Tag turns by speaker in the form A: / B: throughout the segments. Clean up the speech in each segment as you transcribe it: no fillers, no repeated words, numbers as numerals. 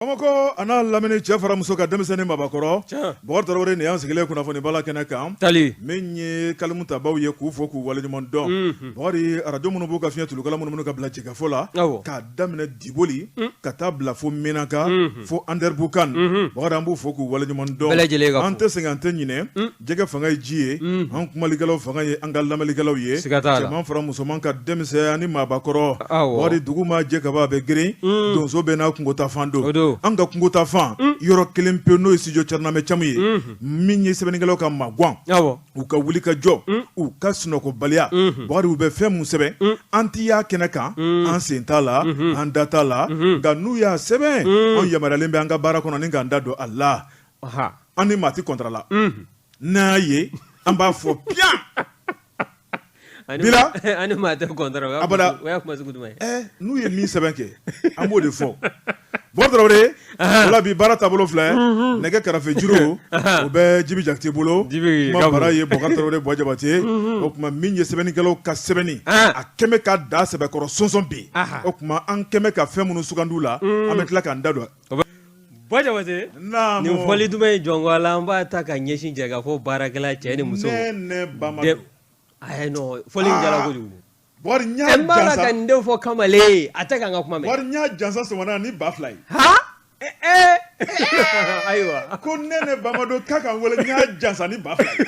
A: Bamakɔ a n'a lamini cɛ fara muso kan denmisɛnnin mabakɔrɔ Bɔkari Tarawele nin y'an sigilen kunnafoni bala kɛnɛ kan min ye kalimu tabaw ye k'u fo k'u waleɲuman dɔn Bɔkari arajo minnu b'u ka fiɲɛ tulukala minnu ka bila jɛkafɔ la k'a daminɛ Diboli ka taa bila fo Menaka fo Anderamboukane Bɔkari an b'u fo k'u waleɲuman dɔn an tɛ sɛgɛn an tɛ ɲinɛ jɛgɛ fanga ye ji ye an kumalikɛlaw fanga ye an ka lamɛnlikɛlaw ye cɛman fara musoman kan denmisɛn ani maabakɔrɔ Bɔkari dugu ma jɛ kaban a bɛ girin donso bɛɛ n'a kungotafan don an ka kungotafan yɔrɔ kelen pe n'o ye studio Cheickna Thiam ye min ye sɛbɛnnikɛlaw ka magwan u ka wuli ka jɔ u ka sunɔgɔbaliya Bɔkari u bɛ fɛn min sɛbɛn an tɛ y'a kɛnɛ kan an sen t'a la an da t'a la nka n'u y'a sɛbɛn an yamaruyalen bɛ an ka baara kɔnɔ ni k'an da don a la an ni maa tɛ contrat la n'a ye an b'a fɔ piyan bila
B: an ni maa tɛ contrat la
A: abada
B: o y'a kuma sugu jumɛn
A: ye n'u ye min sɛbɛn kɛ an b'o de fɔ Bɔkari Tarawele o la bi baara taabolo filɛ nɛgɛ karafe juru o bɛ Jibi Jakite bolo kuma bara ye Bɔkari Tarawele Buwa Jabate o tuma min ye sɛbɛnnikɛlaw ka sɛbɛnni a kɛmɛ ka da sɛbɛkɔrɔ sɔnsɔn bi o tuma an kɛmɛ ka fɛn minnu sugandi la an bɛ tila k'an da don
B: Buwa Jabate nin fɔli duman ye jɔn ko Ala an b'a ta ka ɲɛsin jɛkafɔ baarakɛla cɛ ni muso fɔli in diyara kojugu n b'a la ka nin de fɔ kamalen ye a tɛ ka n ka kuma mɛn
A: Bɔkari n y'a jansa sɔgɔmada ni 2000 ye
B: ayiwa
A: ko Nɛnɛ Bamado k'a ka n wele n y'a jansa ni 2000 ye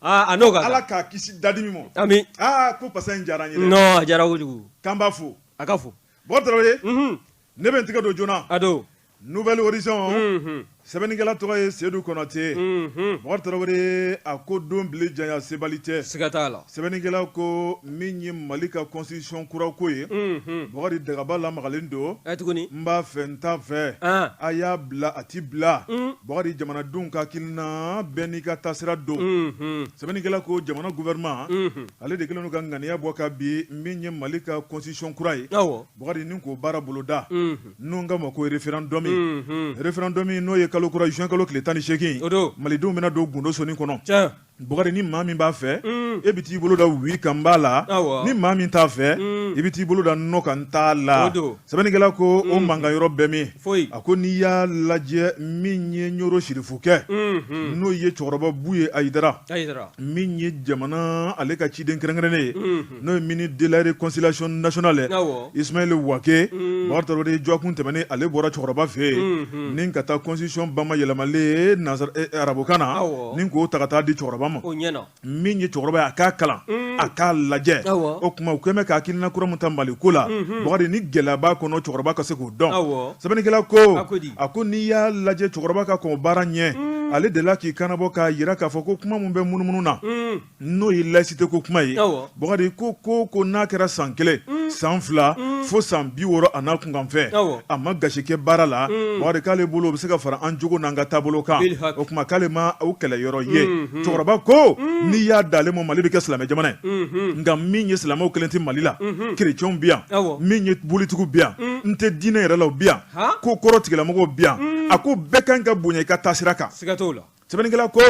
B: aa a n'o ka
A: Ala k'a kisi dadimi ma
B: ami
A: aa ko pasa in diyara n ye dɛ
B: non a diyara kojugu
A: k'an b'a fo
B: a ka fo
A: Bɔkari Tarawele ne bɛ n tɛgɛ don joona
B: a don
A: Nouvel Horizon sɛbɛnnikɛla tɔgɔ ye Sedu Kɔnate Bɔkari Tarawele a ko don bili janya sebali tɛ
B: siga t'a la
A: sɛbɛnnikɛla ko min ye Mali ka constitution kura ko ye Bɔkari dagaba lamagalen don
B: tuguni
A: n b'a fɛ n t'a fɛ a y'a bila a ti bila Bɔkari jamanadenw ka hakilina bɛɛ n'i ka taasira don sɛbɛnnikɛla ko jamana gouvernement ale de kɛlen don ka ŋaniya bɔ ka bi min ye Mali ka constitution kura ye Bɔkari ni k'o baara boloda n'u k'a ma ko référendum référendum n'o ye kalo kura juin kalo tile 18 malidenw bɛna don gundo soni kɔnɔ Bɔkari ni maa min b'a fɛ e bɛ t'i bolo da oui kan n b'a la ni maa min t'a fɛ i bɛ t'i bolo da non kan n t'a la sɛbɛnnikɛla ko o mankan yɔrɔ bɛ min a ko n'i y'a lajɛ min ye Ɲoro sirifukɛ n'o ye cɛkɔrɔba Buye Ayidara min ye jamana ale ka ciden kɛrɛnkɛrɛnnen ye n'o ye ministre de la réconciliation nationale Ismaël Wagué Bɔkari Tarawele dɔgɔkun tɛmɛnen ale bɔra cɛkɔrɔba fɛ yen ni ka taa constitution bamayɛlɛmalen arabukan na ni k'o ta ka taa di cɛkɔrɔba ma min ye cɛkɔrɔba ye a k'a kalan a k'a lajɛ o tuma u kɛlen bɛ ka hakilina kura min ta Mali ko la Bɔkari ni gɛlɛya b'a kɔnɔ cɛkɔrɔba ka se k'o dɔn sɛbɛnnikɛla ko a ko n'i y'a lajɛ cɛkɔrɔba ka kɔn baara ɲɛ ale delila k'i kannabɔ k'a jira k'a fɔ ko kuma min bɛ munumunu na n'o ye laïcité ko kuma ye Bɔkari ko n'a kɛra san 1 san 2 fo san 60 a n'a kunkanfɛn a ma gasi kɛ baara la Bɔkari k'ale bolo o bɛ se ka fara an jogo n'an ka taabolo kan o tuma k'ale ma o kɛlɛ yɔrɔ ye cɛkɔrɔba ko n'i y'a d'ale ma Mali bɛ kɛ silamɛ jamana ye nka min ye silamɛw kelen tɛ Mali la kerecɛnw bɛ yan min ye bolitigiw bɛ yan n tɛ diinɛ yɛrɛ la o bɛ yan ko kɔrɔ tigilamɔgɔw bɛ yan a ko bɛɛ kan ka bonya i ka taasira kan Sɛbɛnnikɛla ko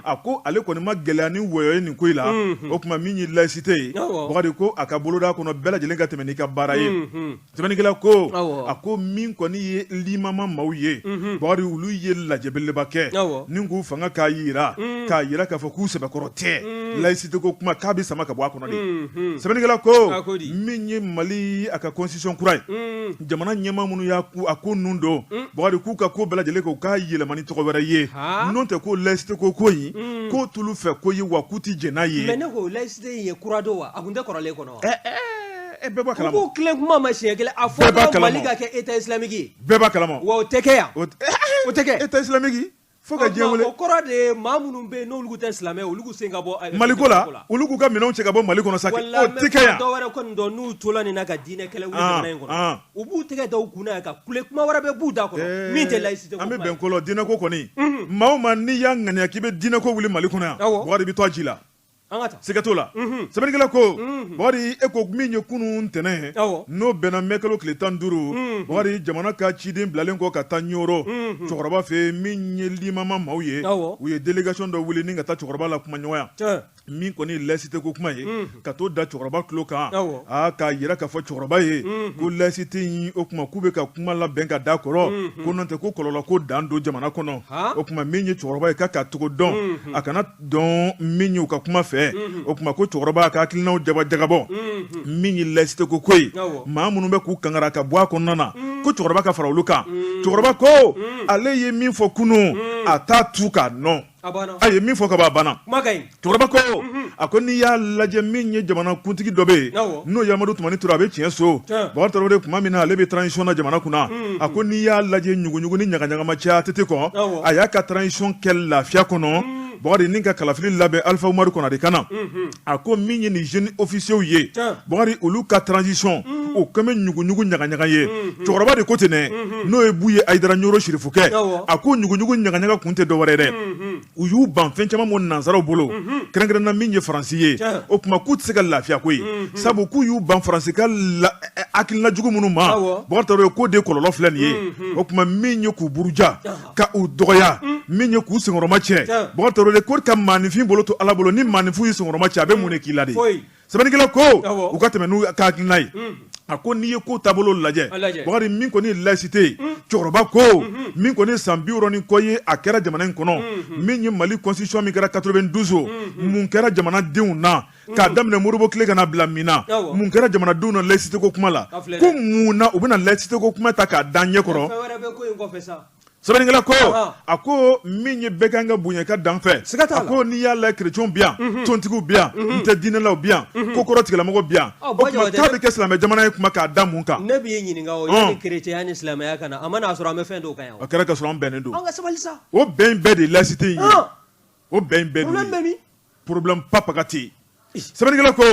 A: a ko ale kɔni ma gɛlɛya ni wɔyɔ ye nin ko in la o tuma min ye laïcité ye Bɔkari ko a ka boloda kɔnɔ bɛɛ lajɛlen ka tɛmɛ n'i ka baara ye sɛbɛnnikɛla ko a ko min kɔni ye limama maaw ye Bɔkari olu ye lajɛ belebeleba kɛ ni k'u fanga k'a jira k'a jira k'a fɔ k'u sɛbɛkɔrɔ tɛ laïcité ko kuma k'a bɛ sama ka bɔ a kɔnɔ de sɛbɛnnikɛla ko min ye Mali a ka constitution kura ye jamana ɲɛmaa minnu y'a a ko ninnu don Bɔkari k'u ka ko bɛɛ lajɛlen kɛ u k'a yɛlɛma ni tɔgɔ wɛrɛ ye n'o tɛ ko laïcité ko ko in k'o t'olu fɛ ko ye wa k'u tɛ jɛn n'a ye
B: mais ne ko laïcité in ye kura don wa a tun tɛ kɔrɔlen kɔnɔ wa
A: bɛɛ b'a kalama
B: u k'u tilen kuma ma siɲɛ kelen a fɔ dɔrɔn Mali ka kɛ état islamique ye
A: bɛɛ b'a kalama
B: wa o tɛ kɛ yan o tɛ kɛ
A: état islamique fo ka diɲɛ wuli
B: o kɔrɔ de ye maa minnu bɛ yen n'olu tɛ silamɛ olu k'u sen ka bɔ
A: Maliko la olu k'u ka minɛnw cɛ ka bɔ Mali kɔnɔ sa o tɛ kɛ yan
B: dɔw wɛrɛ kɔni dɔn n'u tola nin na ka diinɛ kɛlɛ wuli jamana in kɔnɔ u b'u tɛgɛ da u kun na ka kule kuma wɛrɛ bɛ b'u da kɔnɔ min tɛ laïcité
A: an bɛ bɛn ko la diinɛ ko kɔni maa o maa n'i y'a ŋaniya k'i bɛ diinɛ ko wuli Mali kɔnɔ yan Bɔkari i bɛ to a ji la siga t'o la sɛbɛnnikɛla ko Bɔkari e ko min ye kunun ntɛnɛn n'o bɛnna mai kalo tile 15 Bɔkari jamana ka ciden bilalen kɔ ka taa Ɲoro cɛkɔrɔba fɛ min ye limama maaw ye u ye délégation dɔ wuli ni ka taa cɛkɔrɔba la kuma ɲɔgɔnya. Min kɔni laïcité ko kuma ye ka t'o da cɛkɔrɔba tulo kan, aa, k'a jira k'a fɔ cɛkɔrɔba ye ko laïcité in, o tuma k'u bɛ ka kuma labɛn ka da kɔrɔ, ko n'o tɛ ko kɔlɔlɔ ko dan don jamana kɔnɔ. O tuma min ye cɛkɔrɔba ye k'a ka togo dɔn, a kana dɔn min ye u ka kuma fɛ. O tuma ko cɛkɔrɔba ka hakilinaw jaba jagabɔ min ye laïcité ko ko ye, maa minnu bɛ k'u kangara ka bɔ a kɔnɔna na, ko cɛkɔrɔba ka fara olu kan. Cɛkɔrɔba ko ale ye min fɔ kunun, a t'a tu k'a nɔ. A ye min fɔ ka ban, a banna. Cɛkɔrɔba ko a ko n'i y'a lajɛ, min ye jamana kuntigi dɔ bɛ yen, n'o ye Amadu Tumani Ture, a bɛ tiɲɛ so. Bakari Tarawele, tuma min na ale bɛ transition na jamana kunna, a ko n'i y'a lajɛ, ɲuguɲugu ni ɲagaɲaga ma caya ATT kɔ. A y'a ka transition kɛ lafiya kɔnɔ, Bakari, ni ka kalafili labɛn Alifa Umaru Konare ka na. A ko min ye nin jeunes officiers ye, Bakari, olu ka transition o kɛlen bɛ ɲuguɲugu ɲagaɲaga ye. Cɛkɔrɔba de ko ten dɛ, n'o ye Buye Ayidara Ɲoro Sirifukɛ. A ko ɲuguɲugu ɲagaɲaga kun tɛ dɔwɛrɛ dɛ, u y'u ban fɛn caman ma nansaraw bolo, kɛrɛnkɛrɛn na min ye Faransi ye. O tuma k'u tɛ se ka lafiya ko ye, sabu k'u y'u ban Faransi ka hakilina jugu minnu ma. Bakari Tarawele, k'o de kɔlɔlɔ filɛ nin ye. O tuma min ye k'u buruja, ka u dɔgɔya, min ye k'u senkɔrɔma cɛ, Bakari Tarawele, ko ka maaninfin bolo to Ala bolo, ni maaninfin y'i senkɔrɔma cɛ, a bɛ mun de k'i la de? Sɛbɛnnikɛla ko u ka tɛmɛ n'u ka hakilina ye. A ko n'i ye ko taabolo lajɛ, Bakari, min kɔni ye laïcité ye, cɛkɔrɔba ko min kɔni ye san 60 ni kɔ ye, a kɛra jamana in kɔnɔ, min ye Mali constitution min kɛra 92, mun kɛra jamanadenw na k'a daminɛ Modibo tile ka na bila min na? Mun kɛra jamanadenw na laïcité ko kuma la? Ko mun na u bɛna laïcité ko kuma ta k'a da ɲɛ kɔrɔ? Sɛbɛnnikɛla ko a ko min ye bɛɛ kan ka bonya ka dan fɛ. A ko n'i y'a lajɛ, kerecɛnw bɛ yan, tontigiw bɛ yan, n tɛ diinɛlaw bɛ yan, kokɔrɔ tigilamɔgɔw bɛ yan. O tuma k'a bɛ kɛ silamɛ jamana ye, kuma k'a da mun kan?
B: Ne b'i ɲininka, o yanni kerecɛnya ni silamɛya ka na, a mana sɔrɔ an bɛ fɛn dɔw kan yan.
A: A kɛra ka sɔrɔ an bɛnnen don.
B: An ka sabali sa.
A: O bɛn bɛɛ de ye laïcité in ye. O bɛn bɛɛ
B: de
A: ye problème papaga tɛ yen. Sɛbɛnnikɛla ko,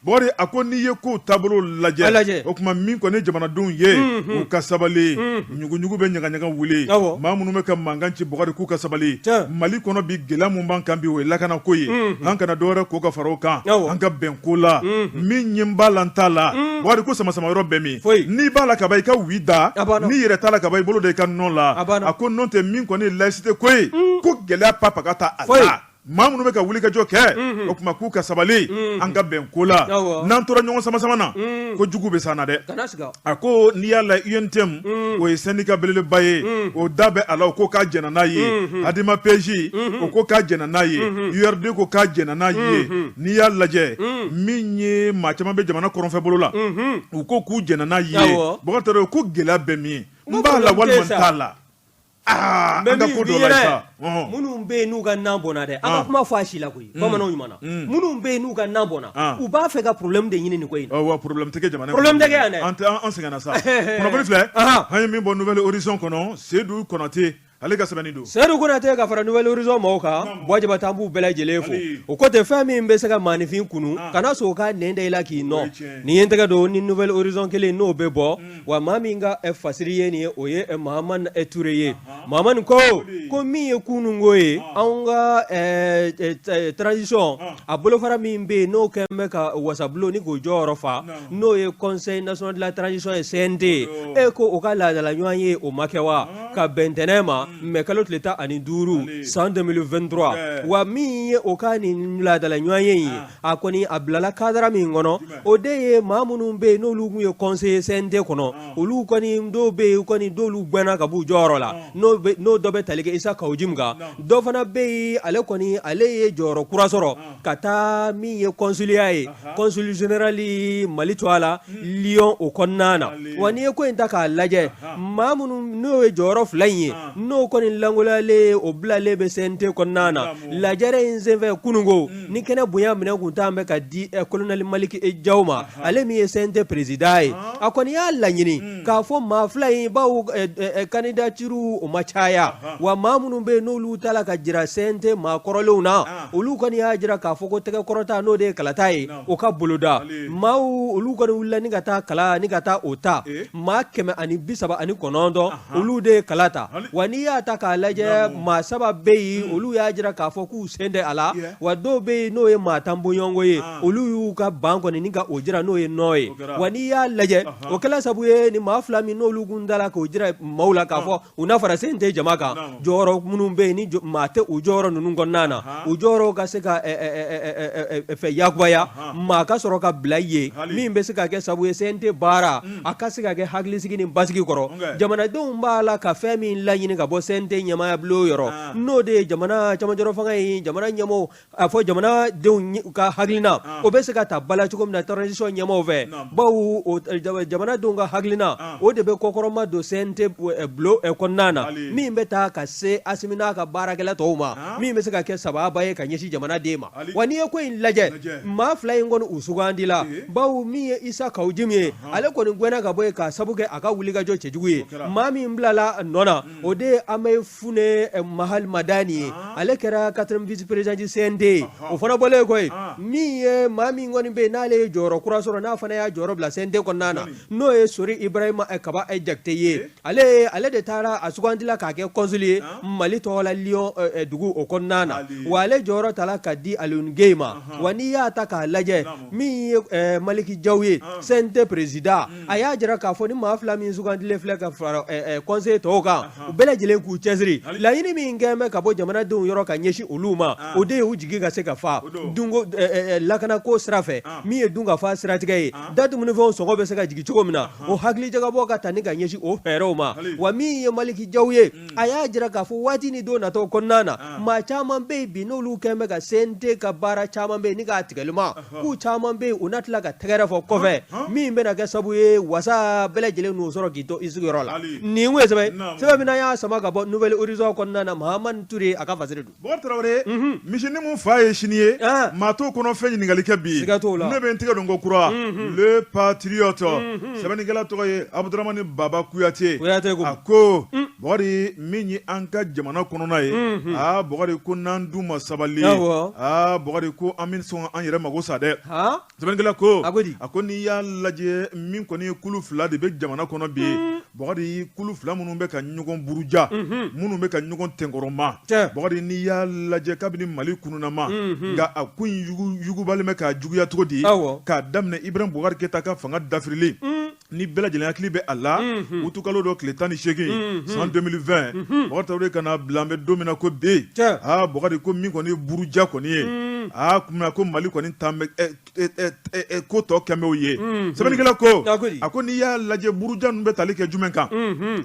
A: Bakari, a ko n'i ye kow taabolo lajɛ, o tuma min kɔni jamanadenw ye, u ka sabali. Ɲuguɲugu bɛ ɲagaɲaga wuli. Maa minnu bɛ ka mankan ci, Bakari, k'u ka sabali. Mali kɔnɔ bi, gɛlɛya mun b'an kan bi, o ye lakanako ye. An kana dɔwɛrɛ ko ka fara o kan, an ka bɛn ko la. Min ye n b'a la, n t'a la, Bakari, ko sama sama yɔrɔ bɛɛ min. N'i b'a la ka ban, i ka oui da. N'i yɛrɛ t'a la ka ban, i bolo da i ka non la. A ko n'o tɛ, min kɔni ye laïcité ko ye, ko gɛlɛya papaga ta a la. Maa minnu bɛ ka wulikajɔ kɛ, o tuma k'u ka sabali, an ka bɛn ko la. N'an tora ɲɔgɔn sama sama na, ko jugu bɛ s'an na dɛ. A ko n'i y'a la, UNTM, o ye syndicat belebeleba ye, o da bɛ a la, o ko k'a jɛnna n'a ye. ADEMA PJ, o ko k'a jɛnna n'a ye. URD ko k'a jɛnna n'a ye. N'i y'a lajɛ, min ye maa caman bɛ jamana kɔrɔnfɛ bolo la, u ko k'u jɛnna n'a ye. Bakari Tarawele, ko gɛlɛya bɛ min? N b'a la walima n t'a la. Aa, an ka ko dɔ la sa.
B: Minnu bɛ yen n'u ka nan bɔnna dɛ, an ka kuma fɔ a si la koyi, bamananw ɲuman na. Minnu bɛ yen n'u ka nan bɔnna, u b'a fɛ ka problème de ɲini nin ko in
A: na. Wa problème tɛ kɛ jamana.
B: Problème tɛ kɛ yan
A: dɛ. An tɛ an sɛgɛnna sa. Kunnafoni filɛ, an ye min bɔ Nouvel Horizon kɔnɔ, Seydou Konate, ale ka sɛbɛnni don.
B: Seydou Konate ka fara Nouvel Horizon maaw kan, Buwa Jabate, an b'u bɛɛ lajɛlen fo. O kɔ tɛ fɛn min bɛ se ka maaninfin kunu, kana sɔn o ka nɛn da i la k'i nɔ. Nin ye n tɛgɛ don ni Nouvel Horizon kelen n'o bɛ bɔ. Wa maa min ka fasiri ye nin ye, o ye Mahamani Ture ye. Mahamani ko ko min ye kununko ye, anw ka transition a bolofara min bɛ yen, n'o kɛlen bɛ ka wasabulon ni k'o jɔyɔrɔ fa, n'o ye Conseil national de la transition ye, CNT ye, e ko o ka laadala ɲɔgɔn ye, o ma kɛ wa ka bɛn ntɛnɛn ma, mɛ kalo tile 15 san 2023. Wa min ye o ka nin laadala ɲɔgɔn ye in ye, a kɔni a bilala cadre min kɔnɔ, o de ye maa minnu bɛ yen n'olu tun ye conseiller CNT kɔnɔ, olu kɔni dɔw bɛ yen kɔni dɔwolu gɛnna ka b'u jɔyɔrɔ la, n'o dɔ bɛ tali kɛ Isa Kawu Jim kan. Dɔ fana bɛ yen, ale kɔni ale ye jɔyɔrɔ kura sɔrɔ ka taa min ye consulat ye, consul général Mali tɔgɔ la Lyon o kɔnɔna na. Wa n'i ye ko in ta k'a lajɛ, maa minnu n'o ye jɔyɔrɔ fila in ye, n'o kɔni lankolonyalen, o bilalen bɛ CNT kɔnɔna na. Lajɛrɛ in senfɛ kununko, ni kɛnɛ bonya minɛ kun t'an bɛ ka di colonel Maliki Jaw ma, ale min ye CNT président ye, a kɔni y'a laɲini k'a fɔ maa fila in bawo candidature o ma caya. Wa maa minnu bɛ yen n'olu taala ka jira CNT maa kɔrɔlenw na, olu kɔni y'a jira k'a fɔ ko tɛgɛ kɔrɔta, n'o de ye kalata ye, o ka boloda. Maaw olu kɔni wulila ni ka taa kala ni ka taa o ta, maa 139, olu de ye kala ta. Wa n'i y'a ta k'a lajɛ, maa saba bɛ yen, olu y'a jira k'a fɔ k'u sen tɛ a la. Wa dɔw bɛ yen n'o ye maa 10 bɔɲɔgɔnko ye, olu y'u ka ban kɔni ni ka o jira, n'o ye non ye. Wa n'i y'a lajɛ, o kɛla sabu ye ni maa fila min n'olu kun dala k'o jira maaw la k'a fɔ u na fara CNT CNT jama kan jɔyɔrɔ minnu bɛ yen ni maa tɛ u jɔyɔrɔ ninnu kɔnɔna na, u jɔyɔrɔw ka se ka fɛ yakubaya, maa ka sɔrɔ ka bila yen min bɛ se ka kɛ sababu ye CNT baara a ka se ka kɛ hakilisigi ni basigi kɔrɔ. Jamanadenw b'a la ka fɛn min laɲini ka bɔ CNT ɲɛmaaya bulon yɔrɔ, n'o de ye jamana camancɛrɔ fanga ye, jamana ɲɛmɔgɔw a fɔ jamanadenw ka hakilina o bɛ se ka ta ba la cogo min na transition ɲɛmaaw fɛ, bawo jamanadenw ka hakilina o de bɛ kɔkɔrɔma don CNT bulon kɔnɔna na, min bɛ taa ka se Asimi n'a ka baarakɛla tɔw ma, min bɛ se ka kɛ sababa ye ka ɲɛsin jamanaden ma. Wa n'i ye ko in lajɛ, maa fila in kɔni u sugandila, bawo min ye Isa Kawu Jim ye, ale kɔni gɛnna ka bɔ yen k'a sabu kɛ a ka wulikajɔ cɛjugu ye. Maa min bilala nɔ na, o de ye Amaefune Mahal Madani ye, ale kɛra quatrième vice président du CNT ye. O fana bɔlen kɔ yen, min ye maa min kɔni bɛ yen n'ale ye jɔyɔrɔ kura sɔrɔ, n'a fana y'a jɔyɔrɔ bila CNT kɔnɔna na, n'o ye Sori Ibrahima Kaba Jakite ye, ale de taara a sugandila k'a kɛ consul ye Mali tɔgɔ la Lyon dugu o kɔnɔna na. Wa ale jɔyɔrɔ tala ka di Alioune Gueye ma. Wa n'i y'a ta k'a lajɛ, min ye Maliki Jaw ye, CNT président, a y'a jira k'a fɔ ni maa fila min sugandilen filɛ ka fara conseil tɔw kan, u bɛɛ lajɛlen k'u cɛsiri. Laɲini min kɛlen bɛ ka bɔ jamanadenw yɔrɔ ka ɲɛsin olu ma, o de ye u jigi ka se ka fa dunko lakanako sira fɛ, min ye dunkafa siratigɛ ye, da dumunifɛnw sɔngɔ bɛ se ka jigin cogo min na, o hakilijagabɔ ka ta ni ka ɲɛsin o fɛɛrɛw ma. Wa min ye Maliki Jaw ye, a y'a jira k'a fɔ waati ni don natɔ kɔnɔna na, maa caman bɛ yen bi n'olu kɛlen bɛ ka CNT ka baara caman bɛ yen ni k'a tigɛlima, k'u caman bɛ yen u na tila ka tɛgɛrɛ fɔ kɔfɛ, min bɛna kɛ sababu ye wasa bɛɛ lajɛlen n'o sɔrɔ k'i to i sigiyɔrɔ la. Nin ye sɛbɛn min n'an y'a sama ka bɔ Nouvel Horizon kɔnɔna na, Mahamani Ture a ka fasiri don.
A: Bɔkari Tarawele, misi ni mun fa ye sini ye, maa t'o kɔnɔ fɛn ɲininkali kɛ bi.
B: Siga t'o la.
A: Ne bɛ n tɛgɛ don ko kura Le Patriote, sɛbɛnnikɛla tɔgɔ ye Abudaramani Baba Kuyate.
B: Kuyate ko.
A: A ko Bɔkari, min ye an ka jamana kɔnɔna ye, aa Bɔkari, ko n'an dun ma sabali, aa Bɔkari, ko an bɛ sɔn an yɛrɛ mago sa dɛ. Sɛbɛnnikɛla ko, a ko n'i y'a lajɛ, min kɔni ye kulu fila de bɛ jamana kɔnɔ bi, Bɔkari, kulu fila minnu bɛ ka ɲɔgɔn buruja, minnu bɛ ka ɲɔgɔn tɛnkɔrɔma, Bɔkari, n'i y'a lajɛ kabini Mali kununnama, nka a ko in yugubalen bɛ ka juguya cogo di, k'a daminɛ Ibrahim Bubakari Keyita ka fanga dafirili, ni bɛɛ lajɛlen hakili bɛ a la, utukalo dɔ tile 18 san 2020, Bɔkari Tarawele, ka n'a bila an bɛ don min na ko bi, aa Bɔkari, ko min kɔni ye buruja kɔni ye, aa kuma ko Mali kɔni tan bɛ ko tɔ kɛmɛw ye. Sɛbɛnnikɛla ko, a ko n'i y'a lajɛ, buruja ninnu bɛ tali kɛ jumɛn kan?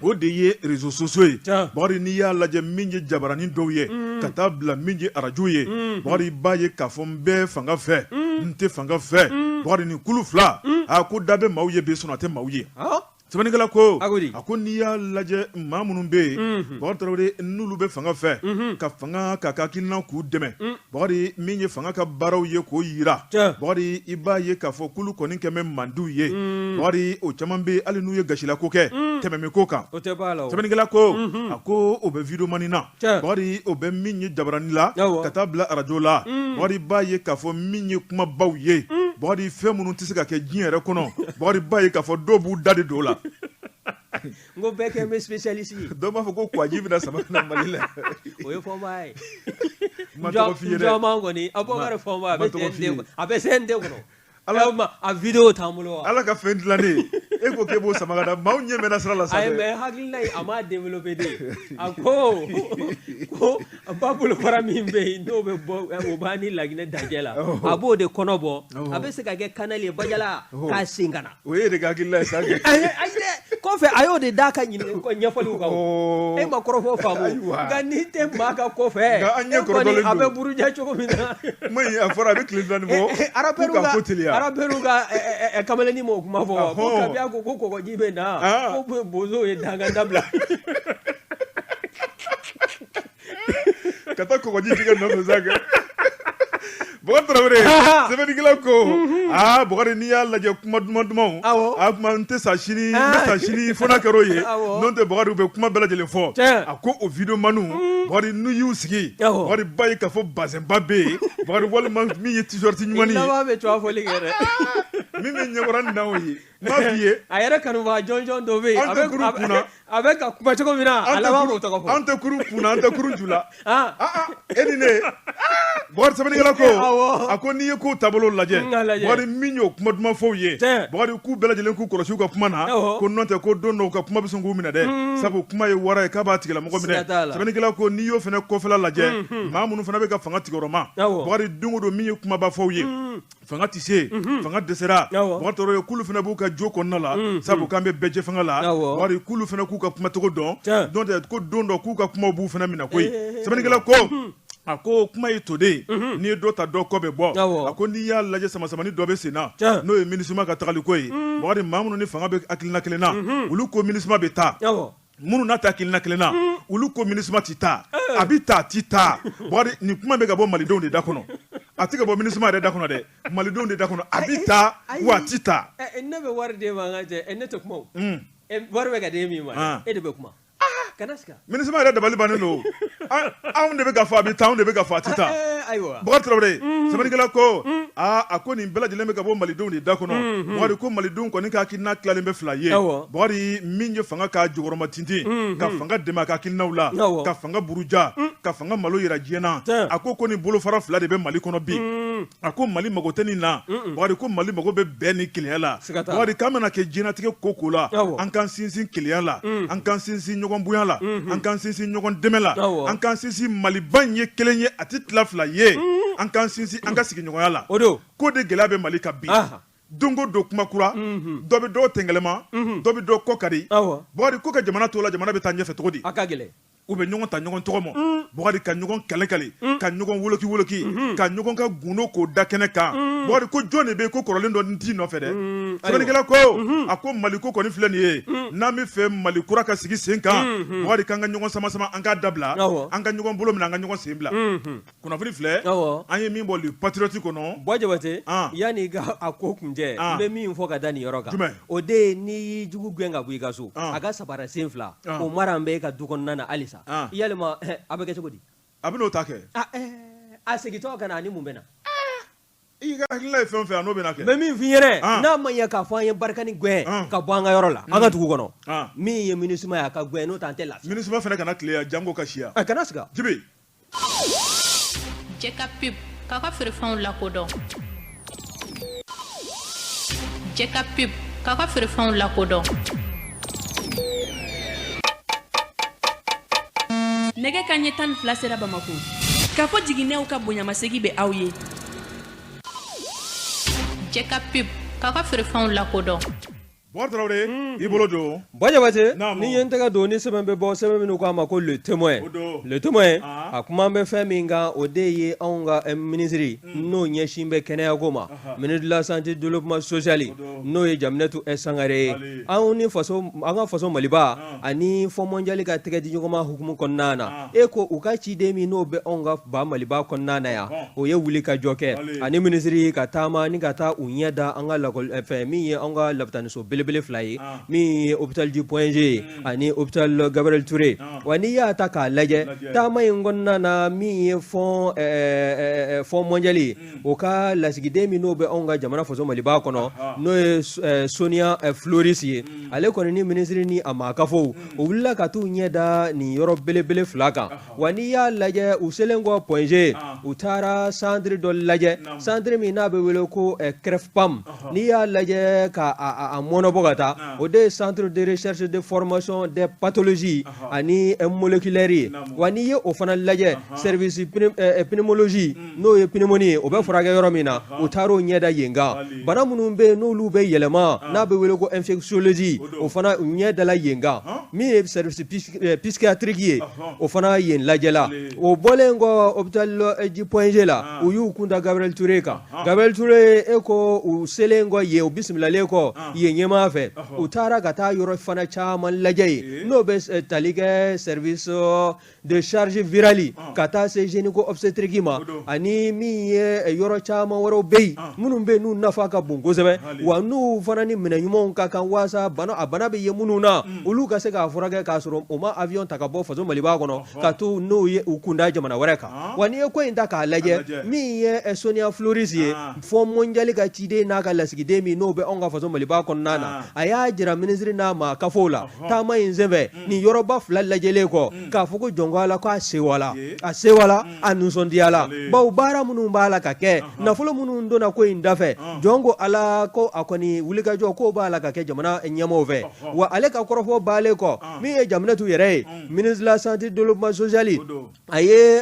A: O de ye réseaux sociaux ye. Bɔkari, n'i y'a lajɛ, min ye jabaranin dɔw ye ka taa bila min ye arajo ye, Bɔkari, i b'a ye k'a fɔ n bɛ fanga fɛ, n tɛ fanga fɛ, Bɔkari, nin kulu fila, a ko da bɛ maaw ye bi, sɔn a tɛ maaw ye. Sɛbɛnnikɛla ko, a ko n'i y'a lajɛ, maa minnu bɛ yen, Bɔkari Tarawele, n'olu bɛ fanga fɛ, ka fanga k'a ka hakilina k'u dɛmɛ, Bɔkari, min ye fanga ka baaraw ye k'o jira, Bɔkari, i b'a ye k'a fɔ k'olu kɔni kɛmɛ mandiw ye. Bɔkari, o caman bɛ yen, hali n'u ye gasilako kɛ tɛmɛ ko kan. Sɛbɛnnikɛla ko, a ko o bɛ videomani na, Bɔkari, o bɛ min ye jabaranin la ka taa bila arajo la. Bɔkari, i b'a ye k'a fɔ min ye kumabaw ye, Bɔkari, fɛn minnu tɛ se ka kɛ diɲɛ yɛrɛ kɔnɔ, Bɔkari, i b'a ye k'a fɔ dɔw b'u da de don o la.
B: N ko bɛɛ kɛ bɛ spécialiste ye.
A: Dɔw b'a fɔ ko kwaji bɛna sama ka na Mali la.
B: O ye fɔnba ye. N ma tɔgɔ f'i ye dɛ. Jɔnman kɔni, Abubakari Fɔnba, a bɛ CNT kɔnɔ. Ala a vidéo t'an bolo
A: wa? Ala ka fɛn dilannen, e ko k'e b'o sama ka na, maaw ɲɛ mɛnna sira la sa
B: dɛ. Ayi, mais hakilina in, a m'a développé de. A ko ko ba bolofara min bɛ yen, n'o bɛ bɔ, o b'an ni Laginɛ dancɛ la, a b'o de kɔnɔ bɔ, a bɛ se ka kɛ canal ye Bajala k'a sen ka na.
A: O ye de ka hakilila ye sa
B: kɛ. Ayi dɛ, kɔfɛ a y'o de d'a ka ɲɛfɔliw kan. E ma kɔrɔfɔ faamu, nka n'i tɛ maa ka kɔfɛ,
A: nka an ɲɛ kɔrɔtɔlen
B: don, a bɛ buruja cogo min na.
A: Kuma in a fɔra a bɛ tile 2 bɔ.
B: Arapɛriw ka ko teliya. Arapɛriw ka kamalennin m'o kuma fɔ wa? Ko kabi a ko ko kɔgɔji bɛ na, ko bozow ye dankan dabila.
A: Ka taa kɔgɔji jigin nɔfɛ sa kɛ. Bɔkari Tarawele, sɛbɛnnikɛla ko, aa Bɔkari, n'i y'a lajɛ kuma duman dumanw, a kuma n tɛ sa sini, n bɛ sa sini, fo n'a kɛra o ye, n'o tɛ Bɔkari, u bɛ kuma bɛɛ lajɛlen fɔ. A ko o videomaniw, Bɔkari, n'u y'u sigi, Bɔkari, b'a ye k'a fɔ bazɛnba bɛ yen, Bɔkari, walima min ye t-shirt ɲumannin ye.
B: I laban bɛ tɔgɔ fɔli kɛ dɛ.
A: Min bɛ ɲɛkɔrɔ ni n'anw ye, n b'a f'i ye.
B: A yɛrɛ kanubaa jɔnjɔn dɔ bɛ yen.
A: An tɛ kurun kunna.
B: A bɛ ka kuma cogo min na, a laban b'o tɔgɔ fɔ.
A: An tɛ kurun kunna, an tɛ kurun ju la. E ni ne, Bɔkari, sɛbɛnnikɛla ko, a ko n'i ye kow taabolo lajɛ, Bɔkari, min y'o kuma duman fɔw ye, Bɔkari, k'u bɛɛ lajɛlen k'u kɔlɔsi u ka kuma na, ko n'o tɛ ko don dɔw ka kuma bɛ sɔn k'u minɛ dɛ, sabu kuma ye wara ye k'a b'a tigilamɔgɔ minɛ. Sɛbɛnnikɛla ko n'i y'o fana kɔfɛla lajɛ, maa minnu fana bɛ ka fanga tigiyɔrɔma, Bɔkari, don o don min ye kumaba fɔw ye, fanga tɛ se, fanga dɛsɛra, Bɔkari Tarawele, k'olu fana b'u ka jo kɔnɔna la, sabu k'an bɛ bɛɛ jɛ fanga la. Bɔkari, k'olu fana k'u ka kumacogo dɔn, n'o tɛ ko don dɔ k'u ka kumaw b'u fana minɛ koyi. Sɛbɛnnikɛla ko, a ko kuma ye toden ye, n'i ye dɔ ta dɔ kɔ bɛ bɔ. A ko n'i y'a lajɛ, samasamani dɔ bɛ sen na, n'o ye MINUSMA ka tagaliko ye. Bɔkari, maa minnu ni fanga bɛ hakilina kelen na, olu ko MINUSMA bɛ taa. Minnu n'a tɛ hakilina kelen na, olu ko MINUSMA tɛ taa. A bɛ taa, a tɛ taa. Bɔkari, nin kuma bɛ ka bɔ malidenw de da kɔnɔ, a tɛ ka bɔ MINUSMA yɛrɛ da kɔnɔ dɛ, malidenw de da kɔnɔ. A bɛ taa wa a tɛ taa.
B: Ne bɛ wari d'e ma, an ka jɛ, ne tɛ kuma o. Wari bɛ ka d'e min ma, e de bɛ kuma. Kana siga.
A: MINUSMA yɛrɛ dabali bannen don. Anw de bɛ ka fɔ a bɛ taa, anw de bɛ ka fɔ a tɛ taa.
B: Ayiwa.
A: Bɔkari Tarawele, sɛbɛnnikɛla ko, aa, a ko nin bɛɛ lajɛlen bɛ ka bɔ malidenw de da kɔnɔ. Bɔkari ko malidenw kɔni ka hakilina tilalen bɛ fila ye. Bɔkari, min ye fanga ka jukɔrɔma tintin, ka fanga dɛmɛ a ka hakilinaw la, ka fanga buruja, ka fanga malo yira diɲɛ na, a ko nin bolofara fila de bɛ Mali kɔnɔ bi. A ko Mali mago tɛ nin na. Bɔkari ko Mali mago bɛ bɛn ni kelenya la. Bɔkari, k'an mana kɛ diɲɛlatigɛ ko ko la, an k'an sinsin kelenya la, an k'an sinsin ɲɔgɔn bonya la, an k'an sinsin ɲɔgɔn dɛmɛ la, an k'an sinsin Maliba in ye kelen ye, a tɛ tila fila ye, an k'an sinsin an ka sigiɲɔgɔnya la.
B: O don.
A: Ko de gɛlɛya bɛ Mali kan bi. Don o don kuma kura, dɔ bɛ dɔ tɛngɛlɛma, dɔ bɛ dɔ kɔ kari. Bɔkari ko ka jamana to la, jamana bɛ taa ɲɛfɛ cogo di?
B: A ka gɛlɛn.
A: U bɛ ɲɔgɔn ta ɲɔgɔn tɔgɔ ma, Bɔkari, ka ɲɔgɔn kɛlɛ kɛlɛ, ka ɲɔgɔn woloki woloki, ka ɲɔgɔn ka gundo k'o da kɛnɛ kan. Bɔkari ko jɔn de bɛ yen ko kɔrɔlen dɔ t'i nɔfɛ dɛ? Sɛbɛnnikɛla ko, a ko Mali ko kɔni filɛ nin ye, n'an bɛ fɛ Mali kura ka sigi sen kan, Bɔkari, k'an ka ɲɔgɔn sama sama, an k'a dabila, an ka ɲɔgɔn bolo minɛ, an ka ɲɔgɔn sen bila. Kunnafoni filɛ, an ye min bɔ Le Patriote kɔnɔ.
B: Buwa Jabate, yanni i ka a ko kuncɛ, n bɛ min fɔ ka da nin yɔrɔ kan,
A: jumɛn?
B: O de ye n'i y'i jugu gɛn ka bɔ i ka so, a ka sabara sen fila, o mara bɛ e ka du kɔnɔna na halisa, yalima a bɛ kɛ cogo di?
A: A bɛn'o ta kɛ.
B: A segintɔ ka na, a ni mun bɛ na?
A: I ka hakilila ye fɛn o fɛn, a n'o bɛna kɛ.
B: N bɛ min f'i ɲɛna, n'a ma ɲɛ k'a fɔ an ye Barkhane gɛn ka bɔ an ka yɔrɔ la, an ka dugu kɔnɔ, min ye MINUSMA ye, a ka gɛn, n'o tɛ an tɛ lafiya.
A: MINUSMA fana kana tile yan, janko ka si yan.
B: Kana siga.
A: Jibi.
C: Jɛ ka pub k'a ka feerefɛnw lakodɔn. Jɛ ka pub k'a ka feerefɛnw lakodɔn.
D: Nɛgɛ kanɲɛ 12 sera Bamakɔ. K'a fɔ jiginɛw ka bonyamasegin bɛ aw ye.
C: Jɛ ka pub k'a ka feerefɛnw lakodɔn.
A: Bɔkari Tarawele, i bolo don.
B: Buwa Jabate, ni ye n tɛgɛ don ni sɛbɛn bɛ bɔ, sɛbɛn minnu k'a ma ko Le Témoin, Le Témoin, a kuma bɛ fɛn min kan, o de ye anw ka minisiri n'o ɲɛsin bɛ kɛnɛyako ma, ministre de la santé, développement social, n'o ye Jaminatu Sangare ye. Anw ni faso, an ka faso Maliba ani Fonds mondial ka tɛgɛ di ɲɔgɔn ma hukumu kɔnɔna na, e ko u ka ciden min n'o bɛ anw ka ba Maliba kɔnɔna na yan, o ye wuli ka jɔ kɛ ani minisiri ka taama ni ka taa u ɲɛ da an ka lakɔli fɛn min ye an ka lapitaniso belebele fila ye, min ye hôpital du Point G ye ani hôpital Gabriel Touré. Wa n'i y'a ta k'a lajɛ, taama in kɔnɔna na, min ye Fonds mondial ye, o ka lasigiden min n'o bɛ anw ka jamana faso Maliba kɔnɔ, n'o ye Sonia Flores ye, ale kɔni ni minisiri ni a maakafow, o wulila ka t'u ɲɛ da nin yɔrɔ belebele fila kan. Wa n'i y'a lajɛ, u selen kɔ Point G, u taara centre dɔ lajɛ, centre min n'a bɛ wele ko CREFPAM. N'i y'a lajɛ ka a mɔnɔbɔ ka taa, o de ye centre de recherche de formation des pathologies ani moléculaire ye. Wa n'i ye o fana lajɛ, service pneumologie, n'o ye pneumonie ye, o bɛ furakɛ yɔrɔ min na, u taara o ɲɛ da yen kan. Bana minnu bɛ yen n'olu bɛ yɛlɛma, n'a bɛ wele ko infectiologie, o fana u ɲɛ dala yen kan. Min ye service psychiatrique ye, o fana yen lajɛla. O bɔlen kɔ hôpital du Point G la, u y'u kun da Gabriel Touré kan. Gabriel Touré, e ko u selen kɔ yen, u bisimilalen kɔ yen ɲɛmaa numan fɛ u taara ka taa yɔrɔ fana caman lajɛ yen n'o bɛ tali kɛ service de charge virale ka taa se gynéco obstétrique ma ani min ye yɔrɔ caman wɛrɛw bɛ yen minnu bɛ yen n'u nafa ka bon kosɛbɛ wa n'u fana ni minɛn ɲumanw ka kan walasa a bana bɛ ye minnu na olu ka se k'a furakɛ k'a sɔrɔ u ma avion ta ka bɔ faso Maliba kɔnɔ ka taa n'o ye u kunda jamana wɛrɛ kan wa n'i ye ko in ta k'a lajɛ min ye Sonia Flores ye Fonds mondial ka ciden n'a ka lasigiden min n'o bɛ anw ka faso Maliba kɔnɔna na a y'a jira minisiri n'a maa kafow la taama in senfɛ nin yɔrɔba fila lajɛlen kɔ k'a fɔ ko jɔn ko Ala k'a sewala a sewala a nisɔndiyala bawo baara minnu b'a la ka kɛ nafolo minnu donna ko in dafɛ jɔn ko Ala ko a kɔni wulikajɔ k'o b'a la ka kɛ jamana ɲɛmaaw fɛ wa ale ka kɔrɔfɔ bannen kɔ min ye Jaminatu yɛrɛ ye ministre de la santé développement social a ye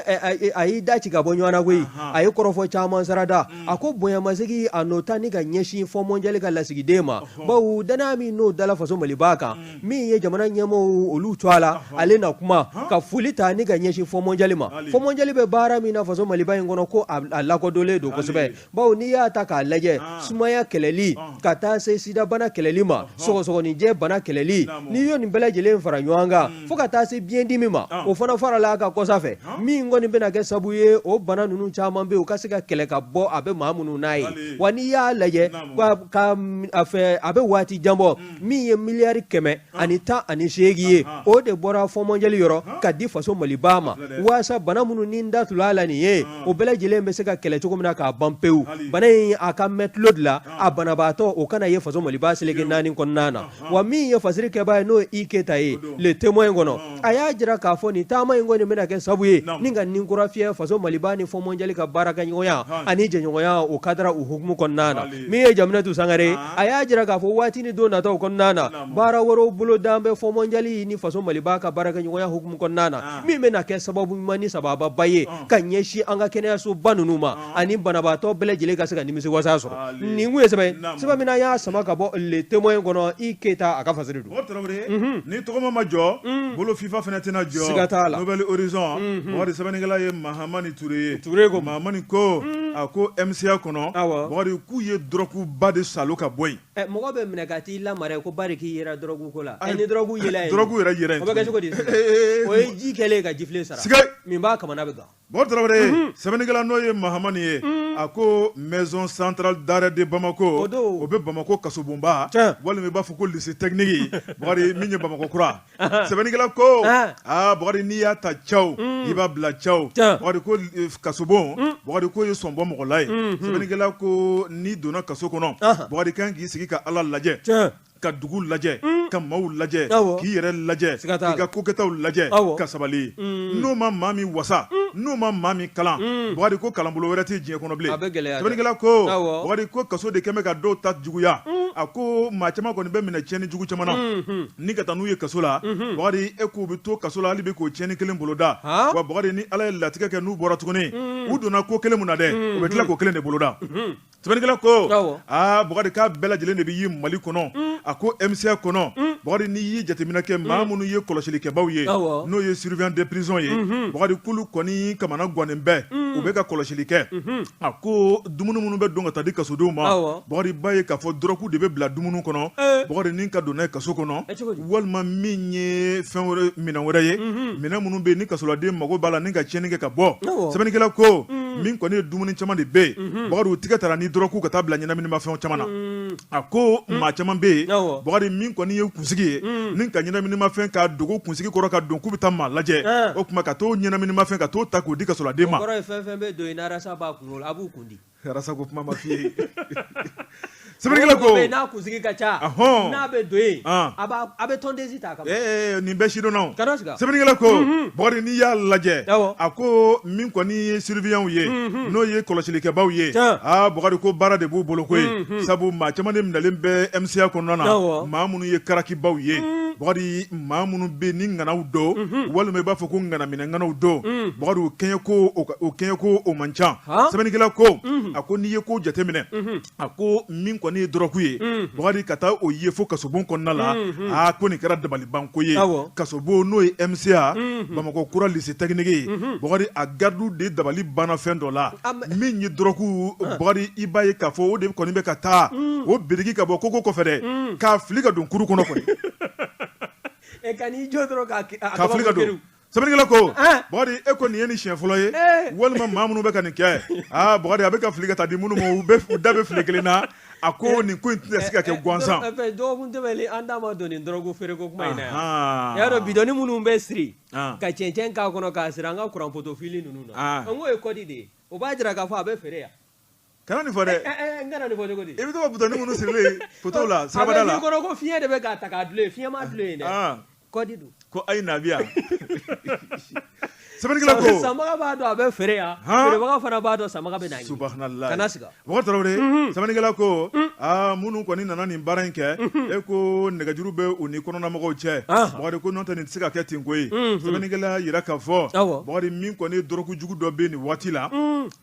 B: a y'i da ci ka bɔ ɲɔgɔn na koyi a ye kɔrɔfɔ caman sarada a ko bonyamasegin a n'o ta ni ka ɲɛsin Fonds mondial ka lasigiden ma bawo danaya min n'o dala faso Maliba kan min ye jamana ɲɛmaaw olu tɔgɔ la ale na kuma ka foli ta ni ka ɲɛsin Fonds mondial ma Fonds mondial bɛ baara min na faso Maliba in kɔnɔ ko a lakodɔnlen don kosɛbɛ bawo n'i y'a ta k'a lajɛ sumaya kɛlɛli ka taa se sidabana kɛlɛli ma sɔgɔsɔgɔninjɛ bana kɛlɛli n'i y'o nin bɛɛ lajɛlen fara ɲɔgɔn kan fo ka taa se biyɛndimi ma o fana farala a kan kɔsa fɛ min kɔni bɛna kɛ sabu ye o bana ninnu caman bɛ yen u ka se ka kɛlɛ ka bɔ a bɛ maa minnu n'a ye wa n'i y'a lajɛ ka a fɛ a bɛ waati jan bɔ min ye miliyari 118 ye o de bɔra Fonds mondial yɔrɔ ka di faso Maliba ma waasa bana minnu ni n da tula la nin ye o bɛɛ lajɛlen bɛ se ka kɛlɛ cogo min na k'a ban pewu bana in a ka mɛn tulo de la a banabaatɔ o kana ye faso Maliba seleke naani kɔnɔna na wa min ye fasiri kɛbaa ye n'o ye I Keyita ye Le Témoin kɔnɔ a y'a jira k'a fɔ nin taama in kɔni bɛna kɛ sabu ye ni ka ni kura fiyɛ faso Maliba ni Fonds mondial ka baarakɛɲɔgɔnya ani jɛɲɔgɔnya o kadara o hukumu kɔnɔna na min ye Jaminatu Sangare a y'a jira k'a fɔ waati ni don nataw kɔnɔna na baara wɛrɛw boloda bɛ Fonds mondial ni faso Maliba ka baarakɛɲɔgɔnya hukumu kɔnɔna na min bɛna kɛ sababu ɲuman ni sababa ye ka ɲɛsin an ka kɛnɛyasoba ninnu ma ani banabaatɔ bɛɛ lajɛlen ka se ka nimisiwasa sɔrɔ nin kun ye sɛbɛn sɛbɛn min an y'a sama ka bɔ Le Témoin kɔnɔ I Keyita a ka fasiri don.
A: Tarawele ni tɔgɔma ma jɔ bolo fifa fana tɛna jɔ
B: siga t'a la
A: Nouvel Horizon Bakari sɛbɛnnikɛla ye Mahamani Ture ye
B: Ture ko
A: Mahamani ko a ko MCA kɔnɔ Bakari k'u ye dɔrɔguba de salo ka bɔ yen.
B: Mɔgɔ bɛ minɛ ka t'i lamara ko bari k'i yera dɔrɔgu ko la ni dɔrɔgu yela yen
A: dɔrɔgu yɛrɛ yera
B: o bɛ kɛ cogo di o ye ji kɛlen ka jifilen sara min b'a kamana bɛ gan.
A: Bakari Tarawele sɛbɛnnikɛla n'o ye Mahamani ye a ko maison centrale d'arrêt de Bamako o bɛ Bamakɔ kasobonba walima i b'a fɔ ko lycée technique Bakari min ye Bamakɔ kura sɛbɛnnikɛla ko aa Bakari n'i y'a ta caw i b'a bila caw Bakari ko kasobon Bakari k'o ye sɔnbɔ mɔgɔ la ye sɛbɛnnikɛla ko n'i donna kaso kɔnɔ Bakari kan k'i sigi ka Ala lajɛ ka dugu lajɛ ka maaw lajɛ k'i yɛrɛ lajɛ k'i ka kokɛtaw lajɛ ka sabali n'o ma maa min wasa n'o ma maa min kalan Bakari ko kalanbolo wɛrɛ tɛ diɲɛ kɔnɔ bilen sɛbɛnnikɛla ko Bakari ko kaso de kɛlen bɛ ka dɔw ta juguya a ko maa caman kɔni bɛ minɛ tiɲɛni jugu caman na ni ka taa n'u ye kaso la Bakari e k'u bɛ to kaso la hali bi k'o tiɲɛni kelen boloda wa Bakari ni Ala ye latigɛ kɛ n'u bɔra tuguni u donna ko kelen mun na dɛ u bɛ tila k'o kelen de boloda Sɛbɛnnikɛla ko aa Bakari k'a bɛɛ lajɛlen de bɛ ye Mali kɔnɔ a ko MCA kɔnɔ Bakari n'i ye jateminɛ kɛ maa minnu ye kɔlɔsilikɛbaw ye n'o ye surveillant de prison ye Bakari k'olu kɔni kamana gannen bɛ u bɛ ka kɔlɔsili kɛ a ko dumuni minnu bɛ don ka taa di kasodenw ma Bakari b'a ye k'a fɔ dɔrɔgu de bɛ bila dumuni kɔnɔ Bakari ni ka don n'a ye kaso kɔnɔ walima min ye fɛn wɛrɛ minɛn wɛrɛ ye minɛn minnu bɛ yen ni kasoladen mago b'a la ni ka tiɲɛni kɛ ka bɔ sɛbɛnnikɛla ko min kɔni ye dumuni caman de bɛ yen Bakari u tigɛ taara ni dɔrɔgu ka taa bila ɲɛnaminimafɛn caman na a ko maa caman bɛ yen Bakari min kɔni ye kunsigi ye ni ka ɲɛnaminimafɛn k'a dogo kunsigi kɔrɔ ka don k'u bɛ taa maa lajɛ o tuma ka t'o ɲɛnaminimafɛn ka t'o ta k'o di kasoladen ma.
B: O kɔrɔ ye fɛn fɛn bɛ don yen n'arasa b'a kun a b'u kun di.
A: Arasa ko kuma ma f'i ye. Sɛbɛnnikɛla ko
B: n'a kunsigi ka ca n'a bɛ don yen a bɛ tɔndezi ta kama.
A: Ee nin bɛɛ sidɔnna o.
B: Kana siga.
A: Sɛbɛnnikɛla ko Bakari n'i y'a lajɛ a ko min kɔni ye surveillantw ye n'o ye kɔlɔsilikɛbaaw ye aa Bakari ko baara de b'u bolo koyi sabu maa caman de minɛlen bɛ MCA kɔnɔna na maa minnu ye karakibaw ye. Bakari maa minnu bɛ ni ŋanaw don walima i b'a fɔ ko ŋanaminɛ ŋanaw don Bakari o kɛɲɛko o kɛɲɛko o man ca. Sɛbɛnnikɛla ko a ko n'i ye ko jateminɛ, a ko min kɔni ye dɔrɔgu ye Bakari, ka taa o ye fo kasobon kɔnɔna la, aa ko nin kɛra dabalibanko ye. Kasobon n'o ye MCA Bamakɔ kura lycée technique ye, Bakari a gardiw de dabali banna fɛn dɔ la min ye dɔrɔgu. Bakari, i b'a ye k'a fɔ o de kɔni bɛ ka taa o biriki ka bɔ koko kɔfɛ dɛ, k'a fili ka don kuru kɔnɔ kɔni.
B: Ka n'i jɔ dɔrɔn
A: k'a fili ka don. Sɛbɛnnikɛla ko Bakari, e ko nin ye nin siɲɛ fɔlɔ ye walima maa minnu bɛ ka nin kɛ? Aa Bakari, a bɛ ka fili ka taa di minnu ma, u da bɛ file kelen na. A ko nin ko in tɛna se ka kɛ gansan.
B: Dɔgɔkun tɛmɛnen, an da ma don nin dɔrɔgu feereko kuma in na yan. I y'a dɔn bidɔnni minnu bɛ siri ka cɛncɛn k'a kɔnɔ k'a siri an ka kuran poto fili ninnu na, n k'o ye kɔdi de ye. O b'a jira k'a fɔ a bɛ feere yan.
A: Kana nin fɔ dɛ.
B: N kana nin fɔ cogo di?
A: I bɛ to ka bidɔnni minnu sirilen poto la sirabada la.
B: A bɛ k'i kɔnɔ ko fiɲɛ de bɛ k'a ta k'a dulon yen, fiɲɛ m'a dulon yen dɛ. Kɔdi don.
A: Ko ayi na bi yan. Sɛbɛnnikɛla ko.
B: Sanbaga b'a dɔn a bɛ feere yan. Feerebaga fana b'a dɔn sanbaga bɛ n'a ɲini.
A: Subahanallahi.
B: Kana siga.
A: Bɔkari Tarawele, sɛbɛnnikɛla ko, aa minnu kɔni nana nin baara in kɛ, e ko nɛgɛjuru bɛ u ni kɔnɔnamɔgɔw cɛ. Bɔkari ko n'o tɛ nin tɛ se ka kɛ ten koyi. Sɛbɛnnikɛla yira k'a fɔ, Bɔkari min kɔni ye dɔrɔgu jugu dɔ bɛ nin waati la,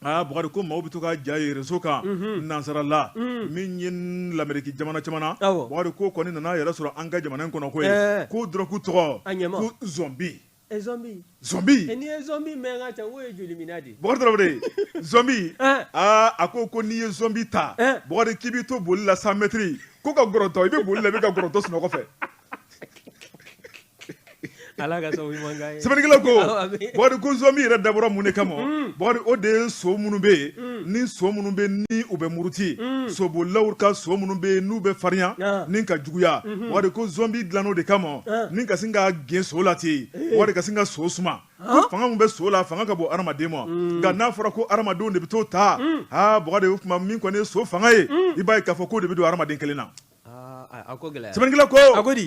A: aa Bɔkari ko maaw bɛ to ka ja ye réseau kan nansara la, min ye Lameriki jamana caman na, Bɔkari ko kɔni nana yɛrɛ sɔrɔ an ka jamana in kɔnɔ koyi, ko dɔrɔgu tɔgɔ ko zombie.
B: Zombie.
A: Zombie.
B: N'i ye zombie mɛn ka ca, o ye joliminɛ de ye.
A: Bɔkari Tarawele, zombie. Aa a ko n'i ye zombie ta, Bɔkari k'i b'i to boli la 100 mètres ko ka gɔrɔntɔ, i bɛ boli la i bɛ ka gɔrɔntɔ sunɔgɔ fɛ.
B: Ala ka sababu ɲuman k'an ye.
A: Sɛbɛnnikɛla ko, Bɔkari ko zombie yɛrɛ dabɔra mun de kama? Bɔkari o de ye so minnu bɛ yen, ni so minnu bɛ ni u bɛ muruti, sobolilaw ka so minnu bɛ yen n'u bɛ farinya ni ka juguya, Bɔkari ko zombie dilann'o de kama ni ka sin ka gen so la ten, Bɔkari ka sin ka so suma. Ko fanga min bɛ so la, fanga ka bon hadamaden ma, nka n'a fɔra ko hadamadenw de bɛ t'o ta, aa Bɔkari o tuma min kɔni ye so fanga ye, i b'a ye k'a fɔ k'o de bɛ don hadamaden kelen na. Sɛbɛnnikɛla ko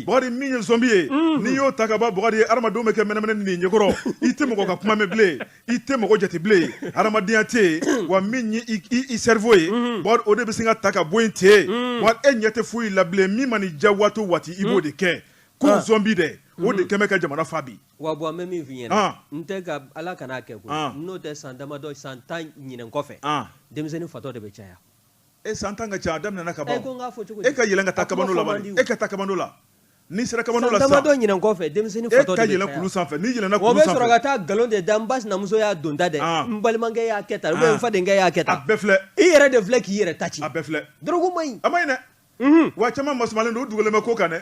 A: Bɔkari min ye zombie ye, n'i y'o ta ka ban Bɔkari ye, hadamadenw bɛ kɛ mɛnɛmɛnɛ nin ɲɛkɔrɔ, i tɛ mɔgɔ ka kuma mɛn bilen, i tɛ mɔgɔ jate bilen, hadamadenya tɛ yen, wa min ye i cerveau ye, Bɔkari o de bɛ sin ka ta ka bɔ yen ten, Bɔkari e ɲɛ tɛ foyi la bilen, min man'i diya waati o waati i b'o de kɛ, ko zombie dɛ, o de kɛlen bɛ ka jamana fa bi.
B: Wa bɔn n bɛ min f'i ɲɛna, n tɛ ka Ala kan'a kɛ koyi, n'o tɛ san damadɔ, san 10 ɲinɛn kɔfɛ, denmisɛnnin fatɔ de bɛ caya.
A: E san 10 ka ca, a daminɛna ka ban.
B: E ko n k'a fɔ cogo di?
A: E ka yɛlɛn ka taa
B: A kuma
A: kabando la
B: fɔ man
A: bani.
B: di o.
A: E ka taa kabando la. N'i sera kabando
B: San
A: la sisan.
B: damadɔ ɲinɛn kɔfɛ, denmisɛnnin
A: E
B: fatɔ
A: ka
B: de bɛ
A: yɛlɛn
B: caya.
A: kulu sanfɛ. N'i yɛlɛnna
B: O
A: kulu
B: bɛ sɔrɔ
A: sanfɛ.
B: ka taa nkalon de da, n ba sinamuso y'a don tan dɛ,
A: An.
B: n balimakɛ y'a kɛ tan, ou bien
A: An.
B: n fadenkɛ y'a kɛ tan.
A: A bɛɛ filɛ.
B: I yɛrɛ de filɛ k'i yɛrɛ ta ci.
A: A bɛɛ filɛ.
B: Dɔrɔgu man ɲi.
A: A man ɲi dɛ. Wa caman masumalen don, u dogolen bɛ ko kan dɛ.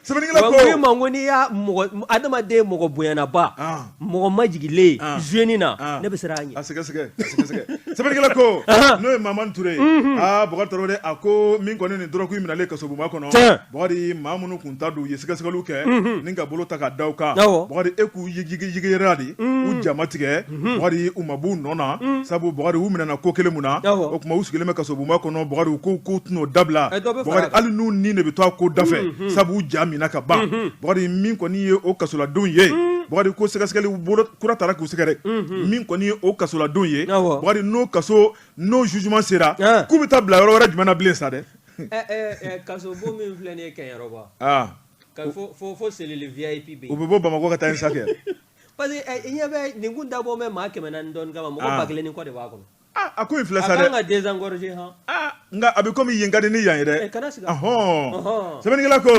A: Sɛbɛnnikɛla
B: Wa
A: ko.
B: n ko i ma ko n'i y'a mɔgɔ adamaden mɔgɔ bonyanaba,
A: An.
B: mɔgɔ majigilen
A: An.
B: jeune na,
A: An.
B: ne bɛ siran a ɲɛ.
A: A sɛgɛsɛgɛ, a sɛgɛsɛgɛ. Sɛbɛnnikɛla ko, n'o ye Mamani Ture ye, aa Bɔkari Tarawele, a ko min kɔni nin dɔrɔgu in minɛlen kasobonba kɔnɔ,
B: Tiɲɛ.
A: Bɔkari maa minnu kun ta don, u ye sɛgɛsɛgɛliw kɛ ni ka bolo ta ka da u kan.
B: Awɔ.
A: Bɔkari e k'u yigiyigiyera de, u ja ma tigɛ, Bɔkari u ma b'u nɔ na, sabu Bɔkari u minɛna ko kelen mun na,
B: Awɔ.
A: o tuma u sigilen bɛ kasobonba kɔnɔ, Bɔkari u ko k'u tɛn'o dabila,
B: Ɛ, dɔ bɛ fara
A: Bɔkari
B: a kan.
A: hali n'u ni de bɛ to a ko dafɛ, sabu u ja minna ka ban. Bɔkari min kɔni ye o kasoladenw ye, Bɔkari ko sɛgɛsɛgɛli bolo kura taara k'u sɛgɛrɛ, min kɔni ye o kasoladenw ye,
B: Awɔ.
A: Bɔkari n'o kaso n'o jugement sera,
B: An.
A: k'u bɛ taa bila yɔrɔ wɛrɛ jumɛn na bilen sa dɛ?
B: Kasobon min filɛ nin ye Kɛɲɛrɔba,
A: Ah.
B: ka fo cellule VIP bɛ
A: U
B: yen.
A: bɛ bɔ Bamakɔ ka taa yen sa kɛ.
B: Parce que i ɲɛ bɛ nin kun dabɔ bɛ maa 400 dɔɔnin kama, mɔgɔ 1000 ni kɔ de b'a kɔnɔ.
A: Ah, a ko in filɛ
B: A
A: sa
B: kan
A: dɛ.
B: ka désengorger han.
A: Ah, nka a bɛ komi yen ka di ni yan ye dɛ.
B: Eh, kana siga.
A: Ɔhɔn.
B: Ɔhɔn.
A: Sɛbɛnnikɛla ko,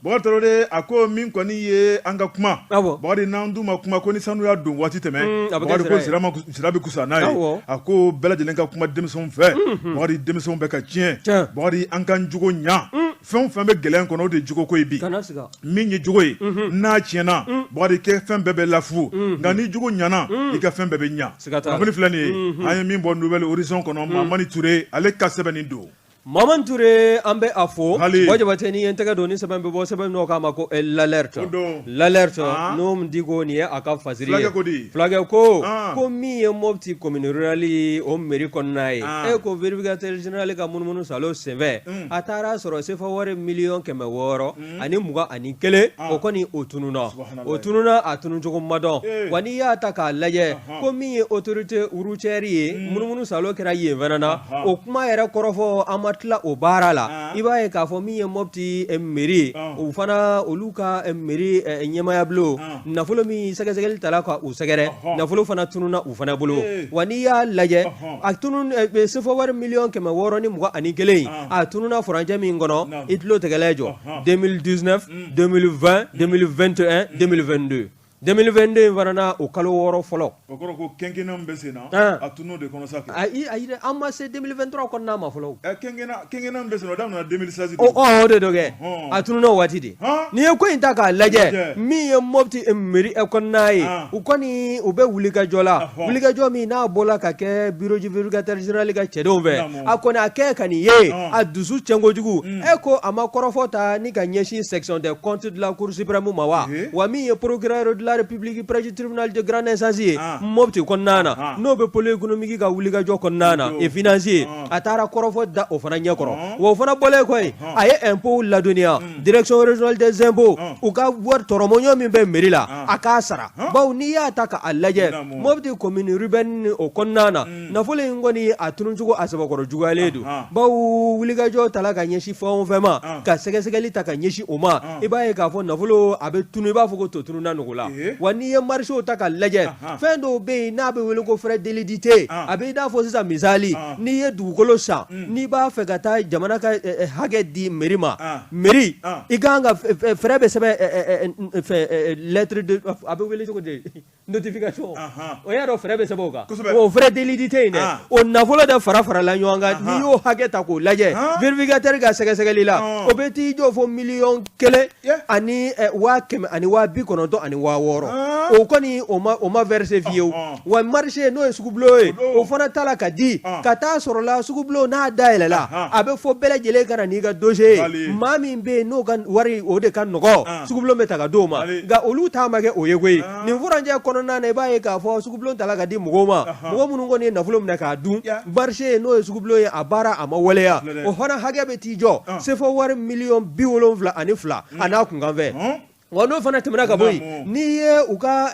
A: Bɔkari Tarawele, a ko min kɔni ye an ka kuma.
B: Awɔ.
A: Bɔkari n'an dun ma kuma ko ni sanu y'a don waati tɛmɛ.
B: A bɛ kɛ
A: Bɔkari ko
B: sira ye.
A: sira ma sira bɛ kusa n'a ye.
B: Awɔ.
A: A ko bɛɛ lajɛlen ka kuma denmisɛnw fɛ. Bɔkari denmisɛnw bɛ ka tiɲɛ.
B: Tiɲɛ.
A: Bɔkari an k'an jogo ɲa. Fɛn o fɛn bɛ gɛlɛya in kɔnɔ, o de ye jogoko ye bi.
B: Kana siga.
A: Min ye jogo ye, n'a tiɲɛna, Bɔkari kɛ fɛn bɛɛ bɛ lafu. Nka ni jogo ɲana, i ka fɛn bɛɛ bɛ ɲa.
B: Siga t'a la.
A: Kunnafoni filɛ nin ye, an ye min bɔ Nouvel Horizon kɔnɔ, Mamani Ture, ale ka sɛbɛnni don.
B: Mamani Ture, an bɛ a fo.
A: Hali.
B: Bɔ Jabate, n'i ye n tɛgɛ don ni sɛbɛn bɛ bɔ, sɛbɛn n'o k'a ma ko l'alerte.
A: O don.
B: L'alerte,
A: Ah.
B: Nouhoum Dicko nin ye a ka fasiri ye.
A: Fulakɛ ko di?
B: Fulakɛ ko,
A: Ah.
B: ko min ye Mopti commune rurale o mairie kɔnɔna ye.
A: Ah.
B: E ko vérificateur général ka munumunu salo senfɛ, a taara sɔrɔ sefa wari miliyɔn 621, o kɔni o tununna. O tununna, a tununcogo ma dɔn. Wa n'i y'a ta k'a lajɛ, ko min ye autorité routière ye, munumunu salo kɛra yen fana na, o kuma yɛrɛ kɔrɔfɔ an ma tila o baara la, i b'a ye k'a fɔ min ye Mopti mairie u fana olu ka mairie ɲɛmaayabulon nafolo min sɛgɛsɛgɛli tala ka u sɛgɛrɛ, nafolo fana tununna u fana bolo. Wa n'i y'a lajɛ, a tunun sefa wari miliyɔn 621, a tununna furancɛ min kɔnɔ, i tulo tigɛlen jɔ 2019, 2020, 2021, 2022. 2022 in fana na o kalo 6 fɔlɔ.
A: O kɔrɔ ko quinquennat min bɛ sen na, a tunun'o de kɔnɔ sa kɛ.
B: Ayi, ayi dɛ, an ma se 2023 kɔnɔna ma fɔlɔ.
A: Ɛ quinquennat quinquennat min bɛ sen na o daminɛna 2016 de.
B: Ɔ o de don kɛ. A tununna o waati de. N'i ye ko in ta k'a lajɛ, min ye Mopti mairie kɔnɔna ye, u kɔni u bɛ wulikajɔ la, wulikajɔ min n'a bɔla ka kɛ bureau du vérificateur général ka cɛdenw fɛ, a kɔni a kɛ ka nin ye, a dusu tiɲɛ kojugu. E ko a ma kɔrɔfɔ ta ni ka ɲɛsin section des comptes de la cour suprême ma wa? Wa min ye procureur de la république près du tribunal de grande instance ye Mopti kɔnɔna na, n'o bɛ pôle économique ka wulikajɔ kɔnɔna na et financier, a taara kɔrɔfɔ da o fana ɲɛkɔrɔ. Wa o fana bɔlen kɔ yen, a ye impôt ladɔnniya, direction régionale des impôts, u ka wari tɔrɔmɔɲɔ min bɛ mairie la, a k'a sara. Bawo n'i y'a ta k'a lajɛ, Mopti commune urbaine o kɔnɔna na, nafolo in kɔni a tununcogo a sɛbɛkɔrɔ juguyalen don. Bawo wulikajɔ tala ka ɲɛsin fɛn o fɛn ma, ka sɛgɛsɛgɛli ta ka ɲɛsin o ma, i b'a ye k'a fɔ nafolo a bɛ tunu i b'a fɔ ko to tununna nugu la. Wa n'i ye marché ta ka lajɛ, fɛn dɔw bɛ yen n'a bɛ wele ko frais d'illudité, a bɛ i n'a fɔ sisan misali, n'i ye dugukolo san, n'i b'a fɛ ka taa jamana ka hakɛ di mairie ma, mairie i ka kan ka frais bɛ sɛbɛn lettre de, a bɛ wele cogo di, notification, o y'a dɔn frais bɛ sɛbɛn o kan. O frais d'illudité in dɛ, o nafolo de fara farala ɲɔgɔn kan. N'i y'o hakɛ ta k'o lajɛ vérificateur ka sɛgɛsɛgɛli la, o bɛ t'i jɔ fo miliyɔn 1 ani 100 000 ani 90 000 ani 6000. O kɔni o ma verser fiyewu. Wa marché n'o ye sugubulon ye, o fana tala ka di ka taa sɔrɔ la sugubulon n'a dayɛlɛla, a bɛ fɔ bɛɛ lajɛlen ka na n'i ka dossier ye. Maa min bɛ yen n'o ka wari o de ka nɔgɔ, sugubulon bɛ ta ka d'o ma. Nka olu ta ma kɛ o ye koyi. Nin furancɛ kɔnɔna na, i b'a ye k'a fɔ sugubulon tala ka di mɔgɔw ma, mɔgɔ minnu kɔni ye nafolo minɛ k'a dun. Marché n'o ye sugubulon ye, a baara a ma waleya, o fana hakɛ bɛ t'i jɔ sefa wari miliyɔn 72 a n'a kunkanfɛn. Wa n'o fana tɛmɛna ka bɔ yen, n'i ye u ka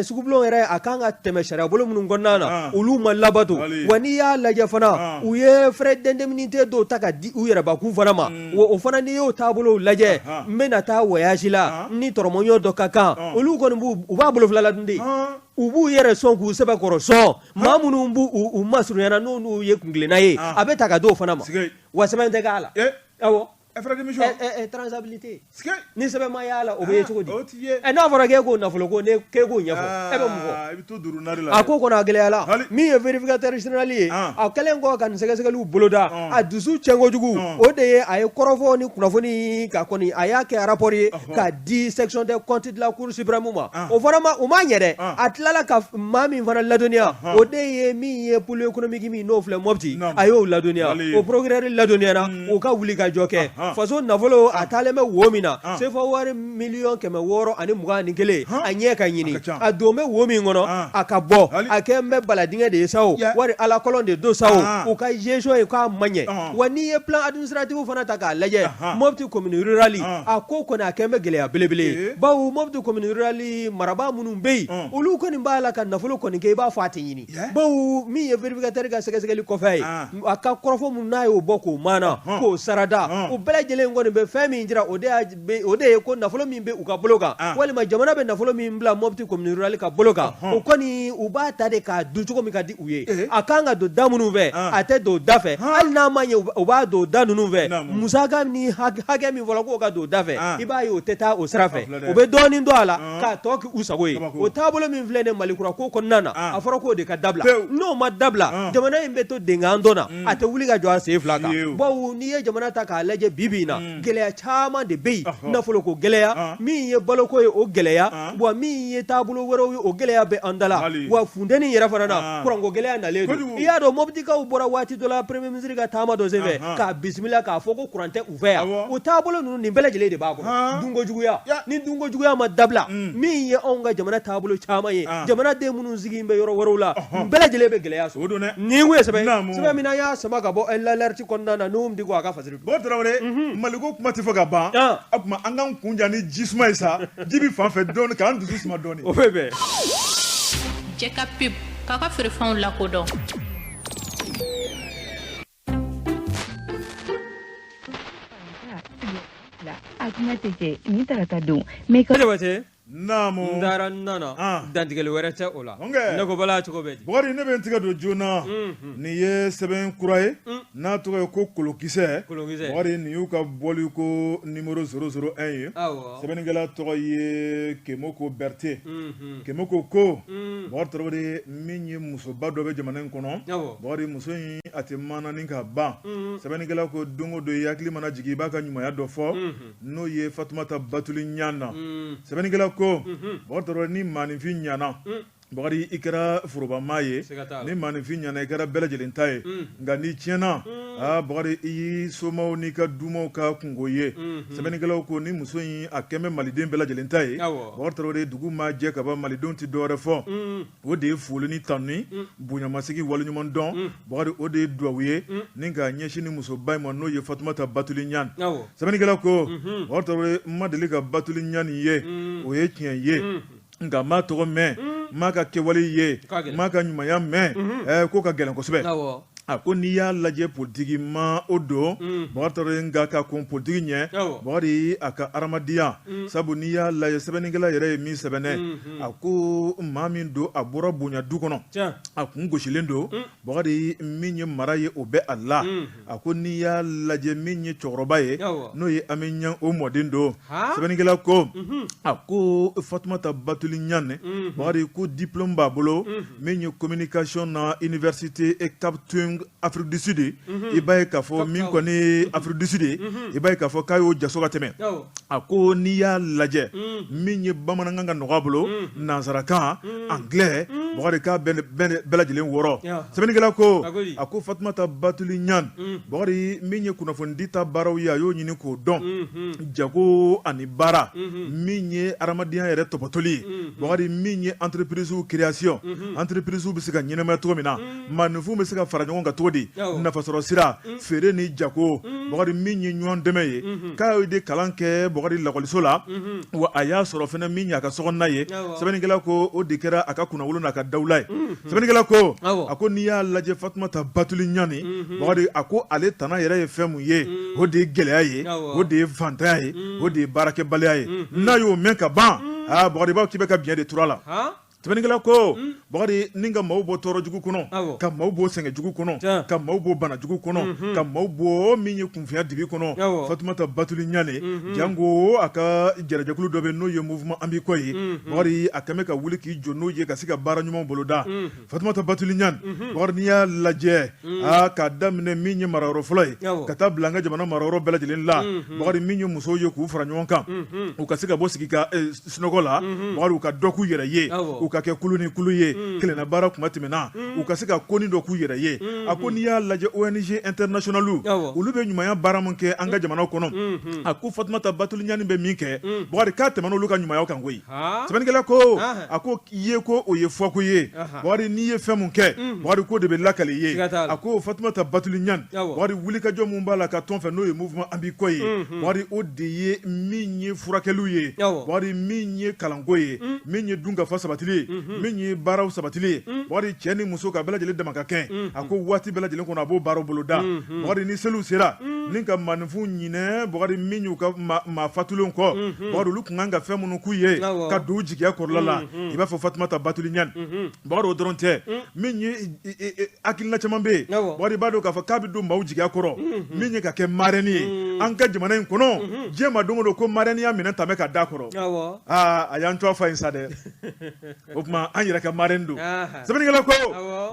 B: sugubulon yɛrɛ, a kan ka tɛmɛ sariyabolo minnu kɔnɔna na, olu ma labato. Wa n'i y'a lajɛ fana, u ye frais d'indemnité dɔw ta ka di u yɛrɛbakun fana ma. Wa o fana, n'i y'o taabolo lajɛ, n bɛna taa voyage la ni tɔrɔmɔɲɔ dɔ ka kan, olu kɔni b'u u b'a bolo fila ladun de, u b'u yɛrɛ sɔn k'u sɛbɛkɔrɔ sɔn. Maa minnu b'u u masurunyana, n'u n'u ye kuntilenna ye, a bɛ ta ka d'o fana ma, wa sɛbɛn tɛ k'a la. Awɔ, traçabilité ni sɛbɛn ma y'a la, o bɛ ye cogo di? N'a fɔra k'e k'o nafolo ko ne k'e k'o ɲɛfɔ, e bɛ mun fɔ? A ko kɔni a gɛlɛyala. Min ye vérificateur général ye, a kɛlen kɔ ka nin sɛgɛsɛgɛliw boloda, a dusu tiɲɛ kojugu. O de ye a ye kɔrɔfɔ ni kunnafoni ka kɔni a y'a kɛ rapport ye ka di section des comptes de la cour suprême ma. O fana ma, o ma ɲɛ dɛ. A tilala ka maa min fana ladɔnniya, o de ye min ye pôle économique min n'o filɛ Mopti, a y'o ladɔnniya. O procureur ladɔnniyara, u ka wuli ka jɔ kɛ. Faso nafolo a taalen bɛ wo min na, sefa wari miliyɔn 621, a ɲɛ ka ɲini, a don bɛ wo min kɔnɔ, a ka bɔ. A kɛ n bɛ baladingɛ de ye sa o, wari ala kɔlɔn de don sa o, u ka gestion ye k'a ma ɲɛ. Wa n'i ye plan administratif fana ta k'a lajɛ, Mopti commune rurale, a ko kɔni a kɛn bɛ gɛlɛya belebele ye. Bawo Mopti commune rurale marabaa minnu bɛ yen, olu kɔni b'a la ka nafolo kɔni kɛ i b'a fɔ a tɛ ɲini. Bawo min ye vérificateur ka sɛgɛsɛgɛli kɔfɛ ye, a ka kɔrɔfɔ minnu n'a y'o bɔ k'o maana k'o sarada, o bɛɛ lajɛlen kɔni bɛ fɛn min jira, o de ye ko nafolo min bɛ u ka bolo kan, walima jamana bɛ nafolo min bila Mopti commune rurale ka bolo kan, o kɔni u b'a ta de k'a dun cogo min ka di u ye. A kan ka don da minnu fɛ, a tɛ don da fɛ. Hali n'a ma ɲɛ, u b'a don da ninnu fɛ. Musaka ni hakɛ min fɔra k'o ka don da fɛ, i b'a ye o tɛ taa o sira fɛ. U bɛ dɔɔnin don a la k'a tɔ kɛ u sago ye. O taabolo min filɛ nin Mali kura ko kɔnɔna na, a fɔra k'o de ka dabila. N'o ma dabila, jamana in bɛ to denkan dɔ na, a tɛ wuli ka jɔ a sen fila kan. Bawo n'i ye jamana ta k'a lajɛ bi bi in na, gɛlɛya caman de bɛ yen. Nafoloko gɛlɛya, min ye baloko ye, o gɛlɛya, wa min ye taabolo wɛrɛw ye, o gɛlɛya bɛ an da la. Wa funteni yɛrɛ fana na, kuranko gɛlɛya nalen don. I y'a dɔn Moptikaw bɔra waati dɔ la premier ministre ka taama dɔ senfɛ k'a bisimila k'a fɔ ko kuran tɛ u fɛ yan. O taabolo ninnu, nin bɛɛ lajɛlen de b'a kɔnɔ. Dunko juguya ni dunko juguya ma dabila, min ye anw ka jamana taabolo caman ye, jamanaden minnu sigilen bɛ yɔrɔ wɛrɛw la, nin bɛɛ lajɛlen bɛ gɛlɛya sɔrɔ. Nin kun ye sɛbɛn sɛbɛn min an y'a sama ka bɔ l'Alerte kɔnɔna na, Nuhum Diko a ka fasiri.
A: Bon Tarawele, Maliko kuma tɛ fɔ ka ban. O tuma an k'an kun ja ni ji suma ye sa, ji bɛ fan fɛ dɔɔnin k'an dusu suma dɔɔnin.
B: O bɛ bɛn.
C: Jɛ ka pub k'a ka feerefɛnw lakodɔn.
E: Kuma tɛ kɛ nin tarata don mais ka
B: Jabate
A: Naamu
B: n taara n nana
A: Ah.
B: dantigɛli wɛrɛ tɛ o la
A: Ɔnkɛ.
B: ne ko bala cogo bɛ di
A: Bukari ne bɛ n tigɛ don joona nin ye sɛbɛn kura ye n'a tɔgɔ ye ko kolokisɛ
B: Kolokisɛ.
A: Bukari nin y'u ka bɔli ko numéro 001 ye
B: awɔ
A: sɛbɛnnikɛla tɔgɔ ye Kemoko Berete Kemoko ko Bukari Tarawele min ye musoba dɔ bɛ jamana in kɔnɔ
B: Awɔ.
A: Bukari muso in a tɛ maana ka ban sɛbɛnnikɛla ko don o don i hakili mana jigin i b'a ka ɲumanya dɔ fɔ n'o ye Fatumata Batuli Ɲan na sɛbɛnnikɛla ko Bukari Tarawele ni maaninfin ɲana Bakari i kɛra forobamaa ye ni maaninfin ɲana i kɛra bɛɛ lajɛlen ta ye nka n'i tiɲɛna aa Bakari i y'i somaw n'i ka dumaw ka kunko ye sɛbɛnnikɛlaw ko ni muso in a kɛn bɛ maliden bɛɛ lajɛlen ta ye Bakari Tarawele dugu maa jɛ kaban malidenw tɛ dɔwɛrɛ fɔ o de ye foli ni tanuni bonyamasegin waleɲuman dɔn Bakari o de ye duwawu ye ni ka ɲɛsin ni musoba in ma n'o ye Fatumata Batuli Ɲan sɛbɛnnikɛla ko Bakari Tarawele n ma deli ka Batuli Ɲan ye o ye tiɲɛ ye nka n m'a tɔgɔ mɛn n m'a ka kɛwale ye n m'a ka ɲumanya mɛn ko ka gɛlɛn kosɛbɛ a ko n'i y'a lajɛ politiki maa o don Bakari Tarawele nka ka kɔn politiki ɲɛ Bakari a ka hadamadenya sabu n'i y'a lajɛ sɛbɛnnikɛla yɛrɛ ye min sɛbɛnɛ a ko maa min don a bɔra bonya du kɔnɔ a kun gosilen don Bakari min ye mara ye o bɛ a la a ko n'i y'a lajɛ min ye cɛkɔrɔba ye n'o ye Ami Ɲan o mɔden don sɛbɛnnikɛla ko a ko Fatumata Batuli Ɲan Bakari ko diplôme b'a bolo min ye communication na université Cape Town Afrique du Sud i b'a ye k'a fɔ min kɔni ye Afrique du Sud i b'a ye k'a fɔ k'a y'o jaso ka tɛmɛ a ko n'i y'a lajɛ min ye bamanankan ka nɔgɔ a bolo nansarakan anglais Bakari k'a bɛɛ lajɛlen wɔrɔ sɛbɛnnikɛla ko a ko Fatumata Batuli Ɲan Bakari min ye kunnafonidi ta baaraw ye a y'o ɲini k'o dɔn jago ani baara min ye hadamadenya yɛrɛ tɔpɔtɔli ye Bakari min ye entreprise création entreprise bɛ se ka ɲɛnamaya cogo min na maaninfinw bɛ se ka fara ɲɔgɔn kan cogo di nafasɔrɔ sira feere ni jago Bakari min ye ɲɔgɔn dɛmɛ ye k'a ye de kalan kɛ Bakari lakɔliso la wa a y'a sɔrɔ fana min ye a ka sokɔnɔna ye sɛbɛnnikɛla ko o de kɛra a ka kunnawolo n'a ka dawula ye sɛbɛnnikɛla ko a ko n'i y'a lajɛ Fatumata Batuli Ɲani Bakari a ko ale tana yɛrɛ ye fɛn mun ye o de ye gɛlɛya ye o de ye fantanya ye o de ye baarakɛbaliya ye n'a y'o mɛn ka ban aa Bakari b'a k'i bɛ ka biɲɛ de turu a la Sɛbɛnnikɛla ko Bakari ni ka maaw bɔ tɔɔrɔ jugu kɔnɔ ka maaw bɔ sɛgɛn jugu kɔnɔ ka maaw bɔ bana jugu kɔnɔ ka maaw bɔ min ye kunfinya dibi kɔnɔ Fatumata Batuli Ɲane janko a ka jɛrɛjɛkulu dɔ bɛ n'o ye mouvement an b'i kɔ ye Bakari a kɛmɛ ka wuli k'i jɔ n'o ye ka se ka baara ɲuman boloda Fatumata Batuli Ɲane Bakari n'i y'a lajɛ aa k'a daminɛ min ye marayɔrɔ fɔlɔ ye ka taa bila an ka jamana marayɔrɔ bɛɛ lajɛlen la Bakari min ye musow ye k'u fara ɲɔgɔn kan u ka se ka bɔ sigi ka sunɔgɔ la Bakari u ka dɔ k'u yɛrɛ ye u ka kɛ kulu ni kulu ye kelenna baara kuma tɛmɛna u ka se ka konin dɔ k'u yɛrɛ ye a ko n'i y'a lajɛ ONG internationale olu bɛ ɲumanya baara min kɛ an ka jamana kɔnɔ a ko Fatumata Batuli Ɲani bɛ min kɛ Bakari k'a tɛmɛna olu ka ɲumanya kan koyi sɛbɛnnikɛla ko a ko ye ko o ye fɔko ye Bakari n'i ye fɛn min kɛ Bakari k'o de bɛ lakali i ye a ko Fatumata Batuli Ɲani Bakari wulikajɔ min b'a la ka tɔn fɛ n'o ye mouvement an b'i kɔ ye Bakari o de ye min ye furakɛliw ye Bakari min ye kalanko ye min ye dunkafa sabatili ye min ye baaraw sabatili ye Bakari cɛ ni muso ka bɛɛ lajɛlen dama ka kɛ a ko waati bɛɛ lajɛlen kɔnɔ a b'o baaraw boloda Bakari ni seliw sera ni ka maaninfinw ɲinɛ Bakari min y'u ka maa fatulenw kɔ Bakari olu tun kan ka fɛn minnu k'u ye ka don u jigiya kɔrɔla la i b'a fɔ Fatumata Batuli Ɲani Bakari o dɔrɔn tɛ min ye hakilina caman bɛ yen Bakari b'a dɔn k'a fɔ k'a bɛ don maaw jigiya kɔrɔ min ye ka kɛ marraine ye an ka jamana in kɔnɔ diɲɛ ma don o don ko marraine ya minɛn ta bɛ ka da kɔrɔ aa a y'an tɔgɔ fa in sa dɛ o tuma an yɛrɛ ka marraine don sɛbɛnnikɛla ko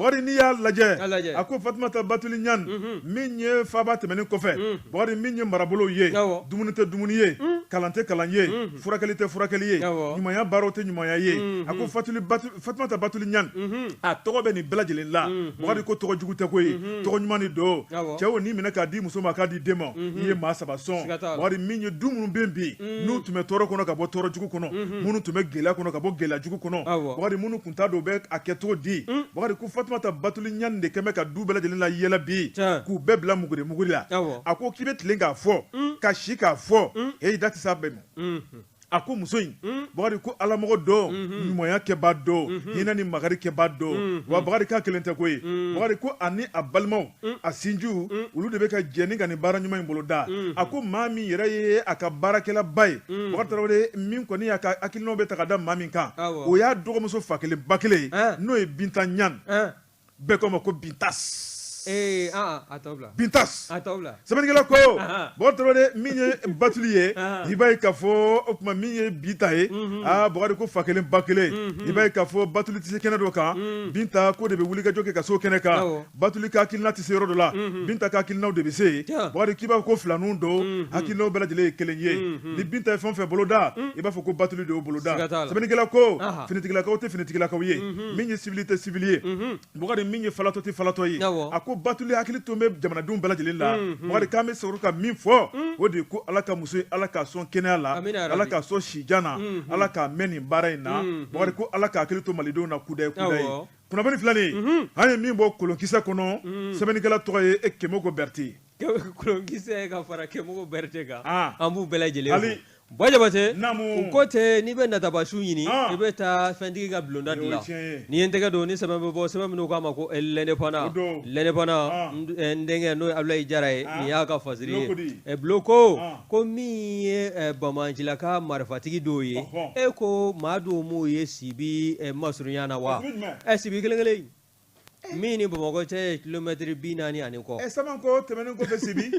A: Bakari n'i y'a lajɛ a ko Fatumata Batuli Ɲani min ye faaba tɛmɛnen kɔfɛ Bakari min ye marabolow ye dumuni tɛ dumuni ye kalan tɛ kalan ye furakɛli tɛ furakɛli ye ɲumanya baaraw tɛ ɲumanya ye a ko Fatumata Batuli Ɲani a tɔgɔ bɛ nin bɛɛ lajɛlen la Bakari ko tɔgɔ jugu tɛ ko ye tɔgɔ ɲuman de don cɛw n'i minɛ k'a di muso ma k'a di den ma i ye maa saba sɔn Bakari min ye du minnu bɛ bi n'u tun bɛ tɔɔrɔ kɔnɔ ka bɔ tɔɔrɔ jugu kɔnɔ minnu tun bɛ gɛlɛya kɔnɔ ka bɔ gɛlɛya jugu kɔnɔ Bakari minnu tun t'a dɔn u bɛ a kɛ cogo di Bakari ko Fatumata Batuli Ɲani de kɛlen bɛ ka du bɛɛ lajɛlen la yɛlɛ bi k'u bɛɛ bila muguri muguri la a ko k'i bɛ tilen k'a fɔ ka si k'a fɔ e da tɛ s'a bɛɛ ma. A ko muso in Bakari ko alamɔgɔ don, ɲumanya kɛbaa don, hinɛ ni makari kɛbaa don. Wa Bakari k'a kelen tɛ koyi. Bakari ko ani a balimaw, a sinjiw, olu de bɛ ka jɛ ni ka nin baara ɲuman in boloda. A ko maa min yɛrɛ ye a ka baarakɛlaba ye, Bakari Tarawele, min kɔni y'a ka hakilinaw bɛ ta ka da maa min kan, o y'a dɔgɔmuso fa kelen ba kelen ye, n'o ye Binta Ɲan. Bɛɛ k'a ma ko Bintas.
B: Ee a tɔ bila.
A: Bintas.
B: A tɔ bila.
A: Sɛbɛnnikɛla ko Bakari Tarawele, min ye Batuli ye, i b'a ye k'a fɔ o tuma min ye Binta ye, aa Bakari ko fa kelen ba kelen, i b'a ye k'a fɔ Batuli tɛ se kɛnɛ dɔ kan, Binta ko de bɛ wulikajɔ kɛ ka se o kɛnɛ kan. Batuli ka hakilina tɛ se yɔrɔ dɔ la, Binta ka hakilinaw de bɛ se yen. Bakari k'i b'a fɔ ko filaninw don, hakilinaw bɛɛ lajɛlen ye kelen ye. Ni Binta ye fɛn o fɛn boloda, i b'a fɔ ko Batuli de y'o boloda. Sɛbɛnnikɛla ko finitigilakaw tɛ finitigilakaw ye, min ye civil tɛ civil ye, Bakari min ye falatɔ tɛ falatɔ ye. A ko Batuli hakili to bɛ jamanadenw bɛɛ lajɛlen la. Bakari k'an bɛ sɔrɔ ka min fɔ, o de ye ko Ala ka muso ye, Ala k'a sɔn kɛnɛya la, Ala k'a sɔn sijan na, Ala k'a mɛn nin baara in na. Bakari ko Ala k'a hakili to malidenw na kudayi kudayi. Kunnafoni filɛ nin ye, an ye min bɔ kolonkisɛ kɔnɔ, sɛbɛnnikɛla tɔgɔ ye Kemoko Berete.
B: Kolonkisɛ ka fara Kemoko Berete kan, an b'u bɛɛ lajɛlen fo. Buwa Jabate, u ko ten, n'i bɛ natabasu ɲini, i bɛ taa fɛntigi ka bulonda de la. N'i ye n tɛgɛ don ni sɛbɛn bɛ bɔ, sɛbɛn min k'a ma ko L'Indépendant, L'Indépendant, n denkɛ n'o ye Abulayi Jara ye, nin y'a ka fasiri ye. Bulo ko ko min ye banbaancilaka marifatigi dɔw ye, e ko maa dɔw m'u ye Sibi masurunya na wa? Sibi kelen kelen min ni Bamakɔ cɛ ye kilomɛtiri 40 ani kɔ.
A: Samankɔ tɛmɛnen kɔfɛ Sibi,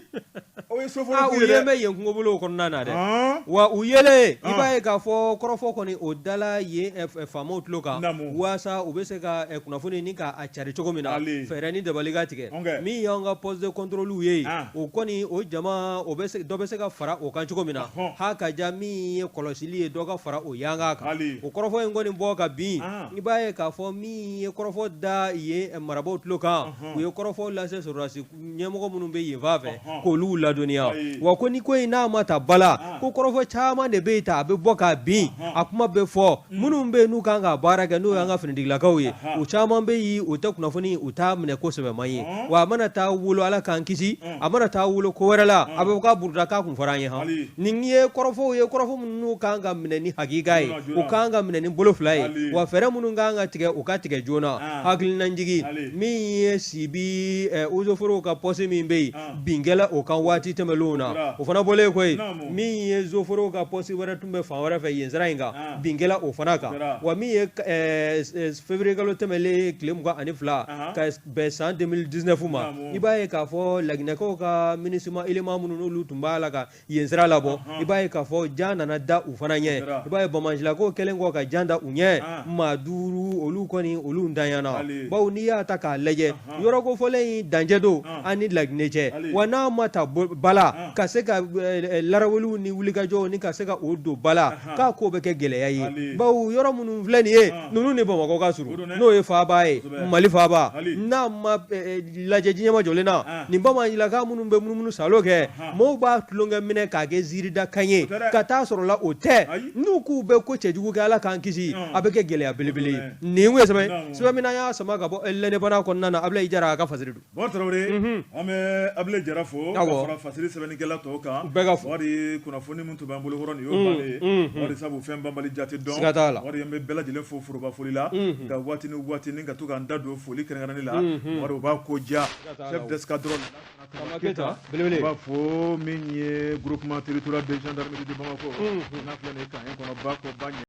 A: o ye soforo
B: u ye bɛ yen kungobolo kɔnɔna na dɛ. Wa u yelen, i b'a ye k'a fɔ kɔrɔfɔ kɔni o dala yen faamaw tulo kan, waasa u bɛ se ka kunnafoni ni k'a cari cogo min na, fɛɛrɛ ni dabali ka tigɛ. Min y'an ka poste de contrôle ye, o kɔni o jama o bɛ dɔ bɛ se ka fara o kan cogo min na, ha ka ja min ye kɔlɔsili ye, dɔ ka fara o yanga kan. O kɔrɔfɔ in kɔni bɔ ka bin, i b'a ye k'a fɔ min ye kɔrɔfɔ da yen marabaaw tulo kan, u ye kɔrɔfɔ lase sɔrɔdasi ɲɛmɔgɔ minnu bɛ yen fan fɛ k'olu ladɔnniya. Wa ko ni ko in n'a ma ta ba la, ko kɔrɔfɔ caman de bɛ yen ta a bɛ bɔ ka bin, a kuma bɛ fɔ. Minnu bɛ yen n'u kan ka baara kɛ, n'o y'an ka finitigilakaw ye, u caman bɛ yen u tɛ kunnafoni, u t'a minɛ ko sɛbɛman ye. Wa a mana taa wolo, Ala k'an kisi, a mana taa wolo ko wɛrɛ la, a bɛ fɔ k'a buruda k'a kun fɔra an ye. Han, nin ye kɔrɔfɔw ye, kɔrɔfɔ minnu kan ka minɛ ni hakika ye, u kan ka minɛ ni bolo fila ye. Wa fɛɛrɛ minnu kan ka tigɛ, u ka tigɛ joona. Hakilinajigin, min ye Sibi eaux et forêts ka poste min bɛ yen, bin kɛla o kan waati tɛmɛnlenw na, o fana bɔlen kɔ yen, min ye eaux et forêts ka poste wɛrɛ tun bɛ fan wɛrɛ fɛ yen sira in kan, bin kɛla o fana kan. Wa min ye février kalo tɛmɛnlen tile 22 ka bɛn san 2019 ma, i b'a ye k'a fɔ laginɛkaw ka MINUSMA élément minnu n'olu tun b'a la ka yen sira labɔ, i b'a ye k'a fɔ jan nana da u fana ɲɛ. I b'a ye banbaancilakaw kɛlen kɔ ka jan da u ɲɛ, maa 5 olu kɔni olu ntanyana. Bawo n'i y'a ta k'a lajɛ, yɔrɔ kofɔlen in dancɛ don an ni Laginɛ cɛ. Wa n'a ma ta ba la ka se ka laraweliw ni wulikajɔw ni ka se ka o don ba la, k'a ko bɛ kɛ gɛlɛya ye. Bawo yɔrɔ minnu filɛ nin ye, ninnu ni Bamakɔ ka surun, n'o ye faaba ye, Mali faaba, n'a ma lajɛ ɲɛmajɔlen na, nin banbaancilaka minnu bɛ munumunu saalo kɛ, maaw b'a tulonkɛ minɛ k'a kɛ ziiridakan ye, ka taa sɔrɔ la o tɛ. N'u k'u bɛ ko cɛjugu kɛ, Ala k'an kisi, a bɛ kɛ gɛlɛya belebele ye. Nin kun ye sɛbɛn sɛbɛn min n'an y'a sama ka bɔ L'Indépendant kɔnɔna na, Abulayi Jara a ka fasiri don.
A: Bɔkari Tarawele, an bɛ Abulayi Jara fo ka fara fasiri sɛbɛnnikɛla tɔw kan.
B: U bɛɛ ka fo.
A: Bakari, kunnafoni min tun b'an bolokɔrɔ nin y'o bannen ye. Bakari, sabu fɛn banbali jate dɔn.
B: Siga t'a la.
A: Bakari, an bɛ bɛɛ lajɛlen fo foroba foli la. Nka waati ni waati ni ka to k'an da don foli kɛrɛnkɛrɛnnen la, Bakari, o b'a ko diya. Chef d'escadron
B: Keyita, belebele.
A: U b'a fɔ min ye groupement territorial de gendarmerie de Bamakɔ, n'a filɛ nin ye camp kɔnɔ ba kɔ ba ɲɛ.